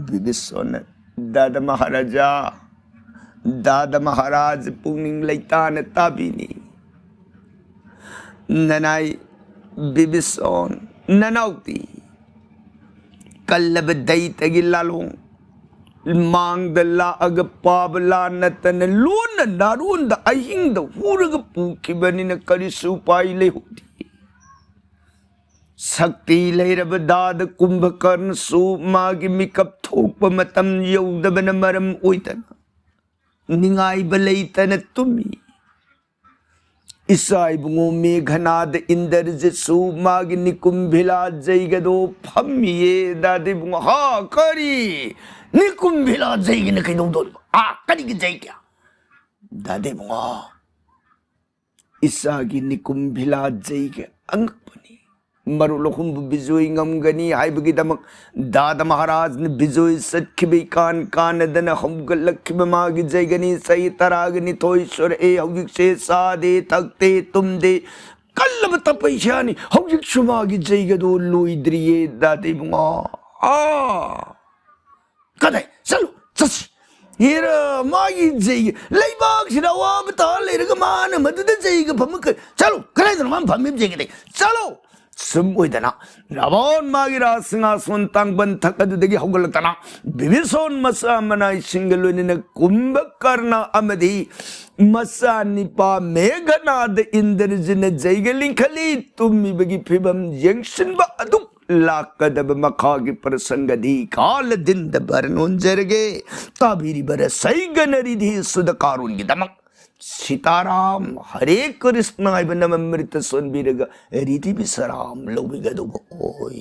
ꯕꯤꯕꯤꯁꯣꯟꯅ, "ꯗꯥꯗꯥ ꯃꯍꯥꯔꯥꯖꯥ, ꯗꯥꯗꯥ ꯃꯍꯥꯔꯥꯖ ꯄꯨꯛꯅꯤꯡ ꯂꯩꯇꯥꯅ ꯇꯥꯕꯤꯅꯤ꯫ ꯅꯅꯥꯏ ꯕꯤꯕꯤꯁꯣꯟ, ꯅꯅꯥꯎꯗꯤ ꯀꯜꯂꯕ ꯗꯩꯇ꯭ꯌꯒꯤ ꯂꯥꯂꯣꯡ ꯃꯥꯡꯗ ꯂꯥꯛꯑꯒ ꯄꯥꯕ ꯂꯥꯟ ꯅꯠꯇꯅ ꯂꯣꯟꯅ ꯅꯥꯔꯣꯟꯗ ꯑꯍꯤꯡꯗ ꯍꯨꯔꯒ ꯄꯨꯈꯤꯕꯅꯤꯅ ꯀꯔꯤꯁꯨ ꯎꯄꯥꯏ ꯂꯩꯍꯧꯗꯦ꯫ ꯁꯛꯇꯤ ꯂꯩꯔꯕ ꯗꯥꯗ ꯀꯨꯝꯚꯀꯔꯅꯁꯨ ꯃꯥꯒꯤ ꯃꯤꯀꯞ ꯊꯣꯛꯄ ꯃꯇꯝ ꯌꯧꯗꯕꯅ ꯃꯔꯝ ꯑꯣꯏꯗꯅ ꯅꯤꯡꯉꯥꯏꯕ ꯂꯩꯇꯅ ꯇꯨꯝꯃꯤ꯫ ꯏꯆꯥ ꯏꯕꯨꯡꯉꯣ ꯃꯦꯘꯅꯥꯗ ꯏꯟꯗ꯭ꯔꯖꯤꯠꯁꯨ ꯃꯥꯒꯤ ꯅꯤꯀꯨꯝꯚꯤꯂꯥ ꯖꯩꯒꯗꯣ ꯐꯝꯃꯤꯌꯦ꯫ ꯗꯥꯗ ꯏꯕꯨꯡꯉꯣ, "ꯍꯥ, ꯀꯔꯤ? ꯅꯤꯀꯨꯝꯚꯤꯂꯥ ꯖꯩꯒꯅ ꯀꯩꯗꯧꯗꯣꯔꯤꯕ? ꯑꯥ, ꯀꯔꯤꯒꯤ ꯖꯩꯒ?" ꯗꯥꯗ ꯏꯕꯨꯡꯉꯣ, ꯏꯆꯥꯒꯤ ꯅꯤꯀꯨꯝꯚꯤꯂꯥ ꯖꯩꯒ ꯑꯉꯛꯄꯅꯤ꯫ ꯃꯔꯨꯞ ꯑꯍꯨꯝꯕꯨ ꯕꯤꯖꯣꯏ ꯉꯝꯒꯅꯤ ꯍꯥꯏꯕꯒꯤꯗꯃꯛ ꯗꯥꯗ ꯃꯍꯥꯔꯥꯖꯅ ꯕꯤꯖꯣꯏ ꯆꯠꯈꯤꯕ ꯏꯀꯥꯟ ꯀꯥꯟꯅꯗꯅ ꯍꯧꯒꯠꯂꯛꯈꯤꯕ ꯃꯥꯒꯤ ꯖꯩꯒꯅꯤ꯫ ꯆꯍꯤ ꯇꯔꯥꯒ ꯅꯤꯊꯣꯏ ꯁꯨꯔꯛꯑꯦ꯫ ꯍꯧꯖꯤꯛꯁꯦ ꯆꯥꯗꯦ, ꯊꯛꯇꯦ, ꯇꯨꯝꯗꯦ꯫ ꯀꯜꯂꯕ ꯇꯄꯩꯁ꯭ꯌꯥꯅꯤ꯫ ꯍꯧꯖꯤꯛꯁꯨ ꯃꯥꯒꯤ ꯖꯩꯒꯗꯣ ꯂꯣꯏꯗ꯭ꯔꯤꯌꯦ, ꯗꯥꯗ ꯏꯕꯨꯡꯉꯣ꯫ ꯑꯥ! ꯀꯗꯥꯏ? ꯆꯠꯂꯨ, ꯆꯠꯁꯤ꯫ ꯍꯦꯔꯥ, ꯃꯥꯒꯤ ꯖꯩꯒ, ꯂꯩꯕꯥꯛꯁꯤꯗ ꯑꯋꯥꯕ ꯇꯥ ꯂꯩꯔꯒ ꯃꯥꯅ ꯃꯗꯨꯗ ꯖꯩꯒ ꯐꯝꯃ ꯀ-, ꯆꯠꯂꯨ, ꯀꯗꯥꯏꯗꯅꯣ ꯃꯥꯅ ꯐꯝꯃꯤꯕ ꯖꯩꯒꯗꯤ? ꯆꯠꯂꯨ! ꯁꯨꯝ ꯑꯣꯏꯗꯅ ꯔꯥꯕꯣꯟ ꯃꯥꯒꯤ ꯔꯥꯖ ꯁꯤꯡꯍꯥꯁꯣꯟ ꯇꯥꯡꯕꯟ ꯊꯛ ꯑꯗꯨꯗꯒꯤ ꯍꯧꯒꯠꯂꯛꯇꯅ ꯕꯤꯕꯤꯁꯣꯟ ꯃꯆꯥ ꯃꯅꯥꯏꯁꯤꯡꯒ ꯂꯣꯏꯅꯅ ꯀꯨꯝꯚꯀꯔꯅ ꯑꯃꯗꯤ ꯃꯆꯥꯅꯤꯄꯥ ꯃꯦꯘꯅꯥꯗ ꯏꯟꯗ꯭ꯔꯖꯤꯠꯅ ꯖꯩꯒ ꯂꯤꯡꯈꯠꯂꯤ꯫ ꯇꯨꯝꯃꯤꯕꯒꯤ ꯐꯤꯕꯝ ꯌꯦꯡꯁꯤꯟꯕ ꯑꯗꯨ ꯂꯥꯛꯀꯗꯕ ꯃꯈꯥꯒꯤ ꯄ꯭ꯔꯁꯪꯒꯗꯤ ꯀꯥꯂꯗꯤꯟꯗ ꯕꯔ ꯅꯣꯟꯖꯔꯒꯦ꯫ ꯇꯥꯕꯤꯔꯤꯕ ꯔꯁꯩꯒꯅ ꯔꯤꯙꯤ ꯁꯨꯗ ꯀꯥꯔꯣꯟꯒꯤꯗꯃꯛ ꯁꯤꯇꯥꯔꯥꯝ ꯍꯔꯦ ꯀ꯭ꯔꯤꯁꯅ ꯍꯥꯏꯕ ꯅꯃꯃ꯭ꯔꯤꯇ ꯁꯣꯟꯕꯤꯔꯒ ꯔꯤꯙꯤ ꯕꯤꯁꯔꯥꯝ ꯂꯧꯕꯤꯒꯗꯧꯕ ꯑꯣꯏ꯫